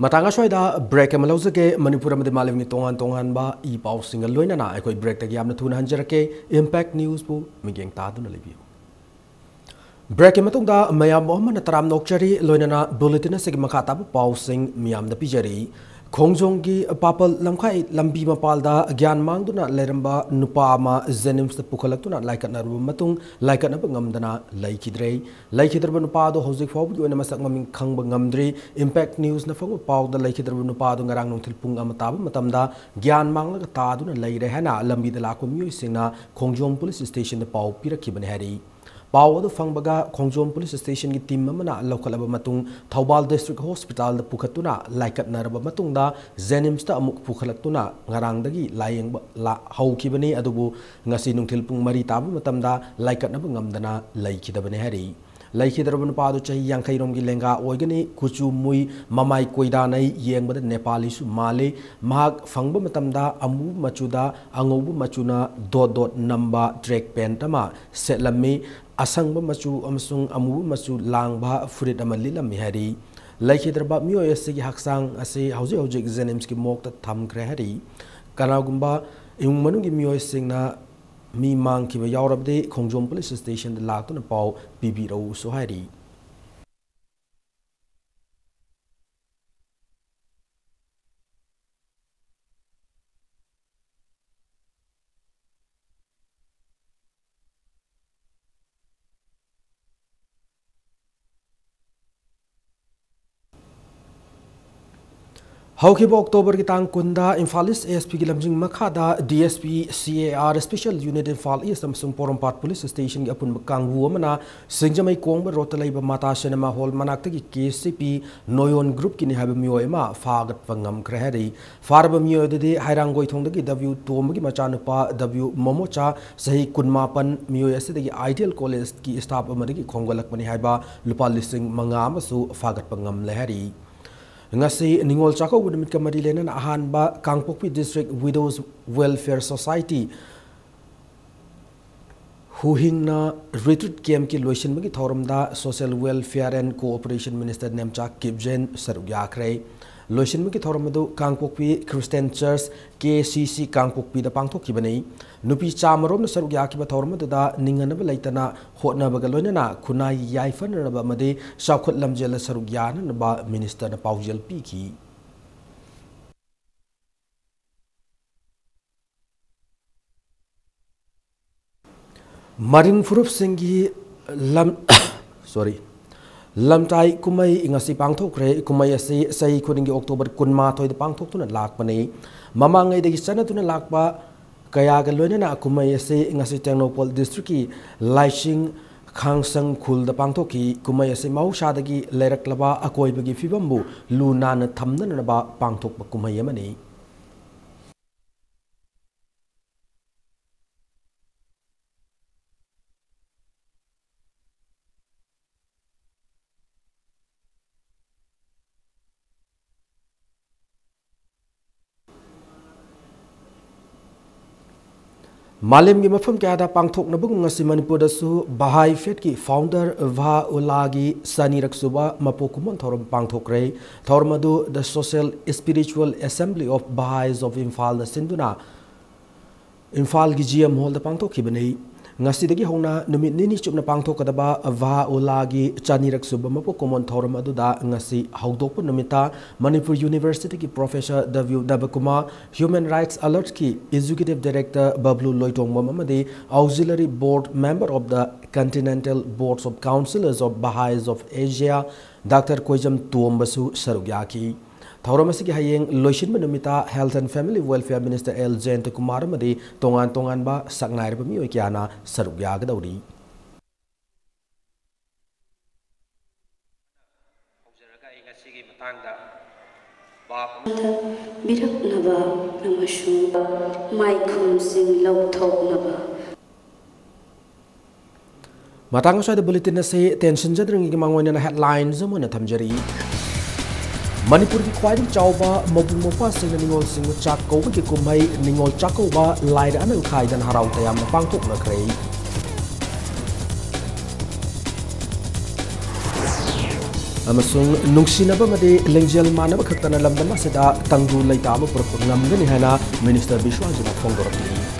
ꯃꯇꯥꯡ ꯑꯁ꯭ꯋꯥꯏꯗ ꯕ꯭ꯔꯦꯛ ꯑꯃ ꯂꯧꯖꯒꯦ꯫ ꯃꯅꯤꯄꯨꯔ ꯑꯃꯗꯤ ꯃꯥꯂꯦꯝꯒꯤ ꯇꯣꯉꯥꯟ ꯇꯣꯉꯥꯟꯕ ꯏ ꯄꯥꯎꯁꯤꯡꯒ ꯂꯣꯏꯅꯅ ꯑꯩꯈꯣꯏ ꯕ꯭ꯔꯦꯛꯇꯒꯤ ꯌꯥꯝꯅ ꯊꯨꯅ ꯍꯟꯖꯔꯛꯀꯦ꯫ ꯏꯝꯄꯦꯛ ꯅ꯭ꯌꯨꯁꯄꯨ ꯃꯤꯠꯌꯦꯡ ꯇꯥꯗꯨꯅ ꯂꯩꯕꯤꯌꯨ꯫ ꯕ꯭ꯔꯦꯛꯀꯤ ꯃꯇꯨꯡꯗ ꯃꯌꯥꯝꯕꯨ ꯑꯃꯅ ꯇꯔꯥꯝꯅ ꯑꯣꯛꯆꯔꯤ꯫ ꯂꯣꯏꯅꯅ ꯕꯨꯂꯦꯇꯤꯟ ꯑꯁꯤꯒꯤ ꯃꯈꯥ ꯇꯥꯕ ꯄꯥꯎꯁꯤꯡ ꯃꯤꯌꯥꯝꯗ ꯄꯤꯖꯔꯤ꯫ ꯈꯣꯡꯖꯣꯝꯒꯤ ꯄꯥꯄꯜ ꯂꯝꯈꯥꯏ ꯂꯝꯕꯤ ꯃꯄꯥꯜꯗ ꯒ꯭ꯌꯥꯟ ꯃꯥꯡꯗꯨꯅ ꯂꯩꯔꯝꯕ ꯅꯨꯄꯥ ꯑꯃ ꯖꯦꯅꯤꯝꯁꯇ ꯄꯨꯈꯠꯂꯛꯇꯨꯅ ꯂꯥꯏꯀꯠꯅꯔꯕ ꯃꯇꯨꯡ, ꯂꯥꯏꯀꯠꯅꯕ ꯉꯝꯗꯅ ꯂꯩꯈꯤꯗ꯭ꯔꯦ꯫ ꯂꯩꯈꯤꯗ꯭ꯔꯕ ꯅꯨꯄꯥ ꯑꯗꯨ ꯍꯧꯖꯤꯛ ꯐꯥꯎꯕꯒꯤ ꯑꯣꯏꯅ ꯃꯁꯛ ꯃꯃꯤꯡ ꯈꯪꯕ ꯉꯝꯗ꯭ꯔꯤ꯫ ꯏꯝꯄꯦꯛ ꯅ꯭ꯌꯨꯁꯅ ꯐꯪꯕ ꯄꯥꯎꯗ, ꯂꯩꯈꯤꯗ꯭ꯔꯕ ꯅꯨꯄꯥ ꯑꯗꯨ ꯉꯔꯥꯡ ꯅꯨꯡꯊꯤꯜ ꯄꯨꯡ ꯑꯃ ꯇꯥꯕ ꯃꯇꯝꯗ ꯒ꯭ꯌꯥꯟ ꯃꯥꯡꯂꯒ ꯇꯥꯗꯨꯅ ꯂꯩꯔꯦ ꯍꯥꯏꯅ ꯂꯝꯕꯤꯗ ꯂꯥꯛꯄ ꯃꯤꯑꯣꯏꯁꯤꯡꯅ ꯈꯣꯡꯖꯣꯝ ꯄꯨꯂꯤꯁ ꯁ꯭ꯇꯦꯁꯟꯗ ꯄꯥꯎ ꯄꯤꯔꯛꯈꯤꯕꯅꯤ ꯍꯥꯏꯔꯤ꯫ ꯄꯥꯎ ꯑꯗꯨ ꯐꯪꯕꯒ ꯈꯣꯡꯖꯣꯝ ꯄꯨꯂꯤꯁ ꯁ꯭ꯇꯦꯁꯟꯒꯤ ꯇꯤꯝ ꯑꯃꯅ ꯂꯧꯈꯠꯂꯕ ꯃꯇꯨꯡ ꯊꯧꯕꯥꯜ ꯗꯤꯁꯇ꯭ꯔꯤꯛ ꯍꯣꯁꯄꯤꯇꯥꯜꯗ ꯄꯨꯈꯠꯇꯨꯅ ꯂꯥꯏꯀꯠꯅꯔꯕ ꯃꯇꯨꯡꯗ ꯖꯦꯅꯤꯝꯁꯇ ꯑꯃꯨꯛ ꯄꯨꯈꯠꯂꯛꯇꯨꯅ ꯉꯔꯥꯡꯗꯒꯤ ꯂꯥꯌꯦꯡꯕ ꯂꯥ-, ꯍꯧꯈꯤꯕꯅꯤ꯫ ꯑꯗꯨꯕꯨ ꯉꯁꯤ ꯅꯨꯡꯊꯤꯜ ꯄꯨꯡ ꯃꯔꯤ ꯇꯥꯕ ꯃꯇꯝꯗ ꯂꯥꯏꯀꯠꯅꯕ ꯉꯝꯗꯅ ꯂꯩꯈꯤꯗꯕꯅꯤ ꯍꯥꯏꯔꯤ꯫ ꯂꯩꯈꯤꯗ꯭ꯔꯕ ꯅꯨꯄꯥ ꯑꯗꯨ ꯆꯍꯤ ꯌꯥꯡꯈꯩ ꯔꯣꯝꯒꯤ ꯂꯦꯡꯒꯥ ꯑꯣꯏꯒꯅꯤ꯫ ꯀꯨꯆꯨ ꯃꯨꯏ, ꯃꯃꯥꯏ ꯀꯣꯏꯗꯥꯅꯩ, ꯌꯦꯡꯕꯗ ꯅꯦꯄꯥꯂꯤꯁꯨ ꯃꯥꯜꯂꯤ꯫ ꯃꯍꯥꯛ ꯐꯪꯕ ꯃꯇꯝꯗ ꯑꯃꯨꯕ ꯃꯆꯨꯗ ꯑꯉꯧꯕ ꯃꯆꯨꯅ ꯗꯣꯠ ꯗꯣꯠ ꯅꯝꯕ ꯇ꯭ꯔꯦꯛ ꯄꯦꯟꯠ ꯑꯃ ꯁꯦꯠꯂꯝꯃꯤ꯫ ꯑꯁꯪꯕ ꯃꯆꯨ ꯑꯃꯁꯨꯡ ꯑꯃꯨꯕ ꯃꯆꯨ ꯂꯥꯡꯕ ꯐꯨꯔꯤꯠ ꯑꯃ ꯂꯤꯠꯂꯝꯃꯤ ꯍꯥꯏꯔꯤ꯫ ꯂꯩꯈꯤꯗ꯭ꯔꯕ ꯃꯤꯑꯣꯏ ꯑꯁꯤꯒꯤ ꯍꯛꯆꯥꯡ ꯑꯁꯤ ꯍꯧꯖꯤꯛ ꯍꯧꯖꯤꯛ ꯖꯦꯅꯤꯝꯁꯀꯤ ꯃꯣꯔꯒꯇ ꯊꯝꯈ꯭ꯔꯦ ꯍꯥꯏꯔꯤ꯫ ꯀꯅꯥꯒꯨꯝꯕ ꯏꯃꯨꯡ ꯃꯅꯨꯡꯒꯤ ꯃꯤꯑꯣꯏꯁꯤꯡꯅ ꯃꯤ ꯃꯥꯡꯈꯤꯕ ꯌꯥꯎꯔꯕꯗꯤ ꯈꯣꯡꯖꯣꯝ ꯄꯨꯂꯤꯁ ꯁ꯭ꯇꯦꯁꯟꯗ ꯂꯥꯛꯇꯨꯅ ꯄꯥꯎ ꯄꯤꯕꯤꯔꯛꯎꯁꯨ ꯍꯥꯏꯔꯤ꯫ ꯍꯧꯈꯤꯕ ꯑꯣꯛꯇꯣꯕꯔꯒꯤ ꯇꯥꯡ ꯀꯨꯟꯗ ꯏꯝꯐꯥꯜ ꯏꯁ ꯑꯦꯁ ꯄꯤꯒꯤ ꯂꯝꯖꯤꯡ ꯃꯈꯥꯗ ꯗꯤ S P, C A R, special unit Imphal east ꯑꯃꯁꯨꯡ ꯄꯣꯔꯣꯝꯄꯥꯠ ꯄꯨꯂꯤꯁ ꯁ꯭ꯇꯦꯁꯟꯒꯤ ꯑꯄꯨꯟꯕ ꯀꯥꯡꯕꯨ ꯑꯃꯅ ꯁꯤꯡꯖꯃꯩ ꯀꯣꯡꯕ ꯔꯣꯗꯇ ꯂꯩꯕ Mata cinema hall ꯃꯅꯥꯛꯇꯒꯤ K C ꯄꯤ ꯅꯣꯌꯣꯟ ꯒ꯭ꯔꯨꯞꯀꯤꯅꯤ ꯍꯥꯏꯕ ꯃꯤꯑꯣꯏ ꯑꯃ ꯐꯥꯒꯠꯄ ꯉꯝꯈ꯭ꯔꯦ ꯍꯥꯏꯔꯤ꯫ ꯐꯥꯔꯕ ꯃꯤꯑꯣꯏ ꯑꯗꯨꯗꯤ ꯍꯩꯔꯥꯡꯒꯣꯏꯊꯣꯡꯗꯒꯤ ꯗꯕ꯭ꯂꯤꯎ ꯇꯣꯝꯕꯒꯤ ꯃꯆꯥꯅꯨꯄꯥ ꯗꯕ꯭ꯂꯤꯎ ꯃꯣꯃꯣꯆꯥ, ꯆꯍꯤ ꯀꯨꯟꯃꯥꯄꯟ, ꯃꯤꯑꯣꯏ ꯑꯁꯤꯗꯒꯤ ꯑꯥꯏꯗꯤꯌꯦꯜ ꯀꯣꯂꯦꯖꯀꯤ ꯁ꯭ꯇꯥꯐ ꯑꯃꯗꯒꯤ ꯈꯣꯝꯒꯠꯂꯛꯄꯅꯤ ꯍꯥꯏꯕ ꯂꯨꯄꯥ ꯂꯤꯁꯤꯡ ꯃꯉꯥ ꯑꯃꯁꯨ ꯐꯥꯒꯠꯄ ꯉꯝꯂꯦ ꯍꯥꯏꯔꯤ꯫ ꯉꯁꯤ ꯅꯤꯉꯣꯜ ꯆꯥꯛꯀꯧꯕ ꯅꯨꯃꯤꯠꯀ ꯃꯔꯤ ꯂꯩꯅꯅ ꯑꯍꯥꯟꯕ Kangpokpi district widows welfare society ꯍꯨꯍꯤꯡꯅ ꯔꯤꯇ꯭ꯔꯤꯠ ꯀꯦꯝꯞꯀꯤ ꯂꯣꯏꯁꯤꯟꯕꯒꯤ ꯊꯧꯔꯝꯗ social welfare and cooperation minister Nemcha Kipgen ꯁꯔꯨꯛ ꯌꯥꯈ꯭ꯔꯦ꯫ ꯂꯣꯏꯁꯤꯟꯕꯒꯤ ꯊꯧꯔꯝ ꯑꯗꯨ ꯀꯥꯡꯄꯣꯛꯄꯤ ꯈ꯭ꯔꯤꯁꯇꯤꯌꯥꯟ ꯆꯔꯆ, ꯀꯦ ꯁꯤ ꯁꯤ, ꯀꯥꯡꯄꯣꯛꯄꯤꯗ ꯄꯥꯡꯊꯣꯛꯈꯤꯕꯅꯤ꯫ ꯅꯨꯄꯤ ꯆꯥꯝꯃ ꯔꯣꯝꯅ ꯁꯔꯨꯛ ꯌꯥꯈꯤꯕ ꯊꯧꯔꯝ ꯑꯗꯨꯗ ꯅꯤꯡꯍꯟꯅꯕ ꯂꯩꯇꯅ ꯍꯣꯠꯅꯕꯒ ꯂꯣꯏꯅꯅ ꯈꯨꯟꯅꯥꯏꯒꯤ ꯌꯥꯏꯐꯅꯅꯕ ꯑꯃꯗꯤ ꯆꯥꯎꯈꯠ ꯂꯝꯖꯦꯜꯗ ꯁꯔꯨꯛ ꯌꯥꯅꯅꯕ ꯃꯤꯅꯤꯁꯇꯔꯅ ꯄꯥꯎꯖꯦꯜ ꯄꯤꯈꯤ꯫ ꯃꯔꯤꯡ ꯐꯨꯔꯨꯞꯁꯤꯡꯒꯤ ꯂꯝ, sorry, ꯂꯝꯇꯥꯏ ꯀꯨꯝꯍꯩ ꯉꯁꯤ ꯄꯥꯡꯊꯣꯛꯈ꯭ꯔꯦ꯫ ꯀꯨꯝꯍꯩ ꯑꯁꯤ ꯆꯍꯤ ꯈꯨꯗꯤꯡꯒꯤ ꯑꯣꯛꯇꯣꯕꯔ ꯀꯨꯟꯃꯥꯊꯣꯏꯗ ꯄꯥꯡꯊꯣꯛꯇꯨꯅ ꯂꯥꯛꯄꯅꯤ꯫ ꯃꯃꯥꯡꯉꯩꯗꯒꯤ ꯆꯠꯅꯗꯨꯅ ꯂꯥꯛꯄ ꯀꯌꯥꯒ ꯂꯣꯏꯅꯅ ꯀꯨꯝꯍꯩ ꯑꯁꯤ ꯉꯁꯤ ꯇꯦꯡꯅꯧꯄꯜ ꯗꯤꯁꯇ꯭ꯔꯤꯛꯀꯤ ꯂꯥꯏꯁꯤꯡ ꯈꯥꯡꯁꯪ ꯈꯨꯜꯗ ꯄꯥꯡꯊꯣꯛꯈꯤ꯫ ꯀꯨꯝꯍꯩ ꯑꯁꯤ ꯃꯍꯧꯁꯥꯗꯒꯤ ꯂꯩꯔꯛꯂꯕ ꯑꯀꯣꯏꯕꯒꯤ ꯐꯤꯕꯝꯕꯨ ꯂꯨ ꯅꯥꯟꯅ ꯊꯝꯅꯅꯕ ꯄꯥꯡꯊꯣꯛꯄ ꯀꯨꯝꯍꯩ ꯑꯃꯅꯤ꯫ ꯃꯥꯂꯦꯝꯒꯤ ꯃꯐꯝ ꯀꯌꯥꯗ ꯄꯥꯡꯊꯣꯛꯅꯕꯒꯨꯝ ꯉꯁꯤ ꯃꯅꯤꯄꯨꯔꯗꯁꯨ ꯕꯍꯥꯏ ꯐꯦꯠꯀꯤ founder ꯚꯥ ꯎꯂꯥꯒꯤ ꯆꯅꯤꯔꯛ ꯁꯨꯕ ꯃꯄꯣꯛ ꯀꯨꯝꯑꯣꯟ ꯊꯧꯔꯝ ꯄꯥꯡꯊꯣꯛꯈ꯭ꯔꯦ꯫ ꯊꯧꯔꯝ ꯑꯗꯨ The Social Spiritual Assembly of Baha'is of ꯏꯝꯐꯥꯜꯅ ꯁꯤꯟꯗꯨꯅ ꯏꯝꯐꯥꯜꯒꯤ G M Hallꯗ ꯄꯥꯡꯊꯣꯛꯈꯤꯕꯅꯤ꯫ ꯉꯁꯤꯗꯒꯤ ꯍꯧꯅ ꯅꯨꯃꯤꯠ ꯅꯤꯅꯤ ꯆꯨꯞꯅ ꯄꯥꯡꯊꯣꯛꯀꯗꯕ ꯚꯥ ꯎꯂꯥꯒꯤ ꯆꯅꯤꯔꯛ ꯁꯨꯕ ꯃꯄꯣꯛ ꯀꯨꯝꯑꯣꯟ ꯊꯧꯔꯝ ꯑꯗꯨꯗ ꯉꯁꯤ ꯍꯧꯗꯣꯛꯄ ꯅꯨꯃꯤꯠꯇ ꯃꯅꯤꯄꯨꯔ ꯌꯨꯅꯤꯚꯔꯁꯤꯇꯤꯒꯤ Professor W ꯅꯕꯀꯨꯃꯥꯔ, Human Rights Alertꯀꯤ Executive Director ꯕꯕ꯭ꯂꯨ ꯂꯣꯏꯇꯣꯡꯕꯝ ꯑꯃꯗꯤ Auxiliary Board Member of the Continental Boards of Councillors of Baha'is of Asia Doctor ꯀꯣꯏꯖꯝ ꯇꯣꯝꯕꯁꯨ ꯁꯔꯨꯛ ꯌꯥꯈꯤ꯫ ꯊꯧꯔꯝ ꯑꯁꯤꯒꯤ ꯍꯌꯦꯡ ꯂꯣꯏꯁꯤꯟꯕ ꯅꯨꯃꯤꯠꯇ Health and Family Welfare Minister L Jayantakumar ꯑꯃꯗꯤ ꯇꯣꯉꯥꯟ ꯇꯣꯉꯥꯟꯕ ꯁꯛꯅꯥꯏꯔꯕ ꯃꯤꯑꯣꯏ ꯀꯌꯥꯅ ꯁꯔꯨꯛ ꯌꯥꯒꯗꯧꯔꯤ꯫ ꯍꯧꯖꯔꯒ ꯑꯩ ꯉꯁꯤꯒꯤ ꯃꯇꯥꯡꯗ ꯕꯥꯞ ꯑꯃ ꯕꯤꯔꯛꯅꯕ ꯑꯃꯁꯨꯡ ꯃꯥꯏꯈꯨꯝꯁꯤꯡ ꯂꯧꯊꯣꯛꯅꯕ꯫ ꯃꯇꯥꯡ ꯑꯁ꯭ꯋꯥꯏꯗ bulletin ꯑꯁꯤ ꯇꯦꯟꯁꯤꯟꯖꯗ꯭ꯔꯤꯉꯩꯒꯤ ꯃꯥꯡꯑꯣꯏꯅꯅ headlines ꯑꯃ ꯑꯣꯏꯅ ꯊꯝꯖꯔꯤ꯫ ꯃꯅꯤꯄꯨꯔꯒꯤ ꯈ꯭ꯋꯥꯏꯗꯒꯤ ꯆꯥꯎꯕ ꯃꯕꯨꯡ ꯃꯧꯄ꯭ꯋꯥꯁꯤꯡꯅ ꯅꯤꯉꯣꯜꯁꯤꯡꯕꯨ ꯆꯥꯛ ꯀꯧꯕꯒꯤ ꯀꯨꯝꯍꯩ ꯅꯤꯉꯣꯜ ꯆꯥꯛꯀꯧꯕ ꯂꯥꯏꯔ ꯑꯅꯪ ꯈꯥꯏꯗꯅ ꯍꯔꯥꯎ ꯇꯌꯥꯝꯅ ꯄꯥꯡꯊꯣꯛꯅꯈ꯭ꯔꯦ꯫ ꯑꯃꯁꯨꯡ ꯅꯨꯡꯁꯤꯅꯕ ꯑꯃꯗꯤ ꯂꯤꯡꯖꯦꯜ ꯃꯥꯟꯅꯕ ꯈꯛꯇꯅ ꯂꯝꯗꯝ ꯑꯁꯤꯗ ꯇꯪꯗꯨ ꯂꯩꯇꯥꯕ ꯄꯨꯔꯛꯄ ꯉꯝꯒꯅꯤ ꯍꯥꯏꯅ Minister ꯕꯤꯁ꯭ꯋꯥꯖꯤꯠꯅ ꯐꯣꯡꯗꯣꯔꯛꯂꯤ꯫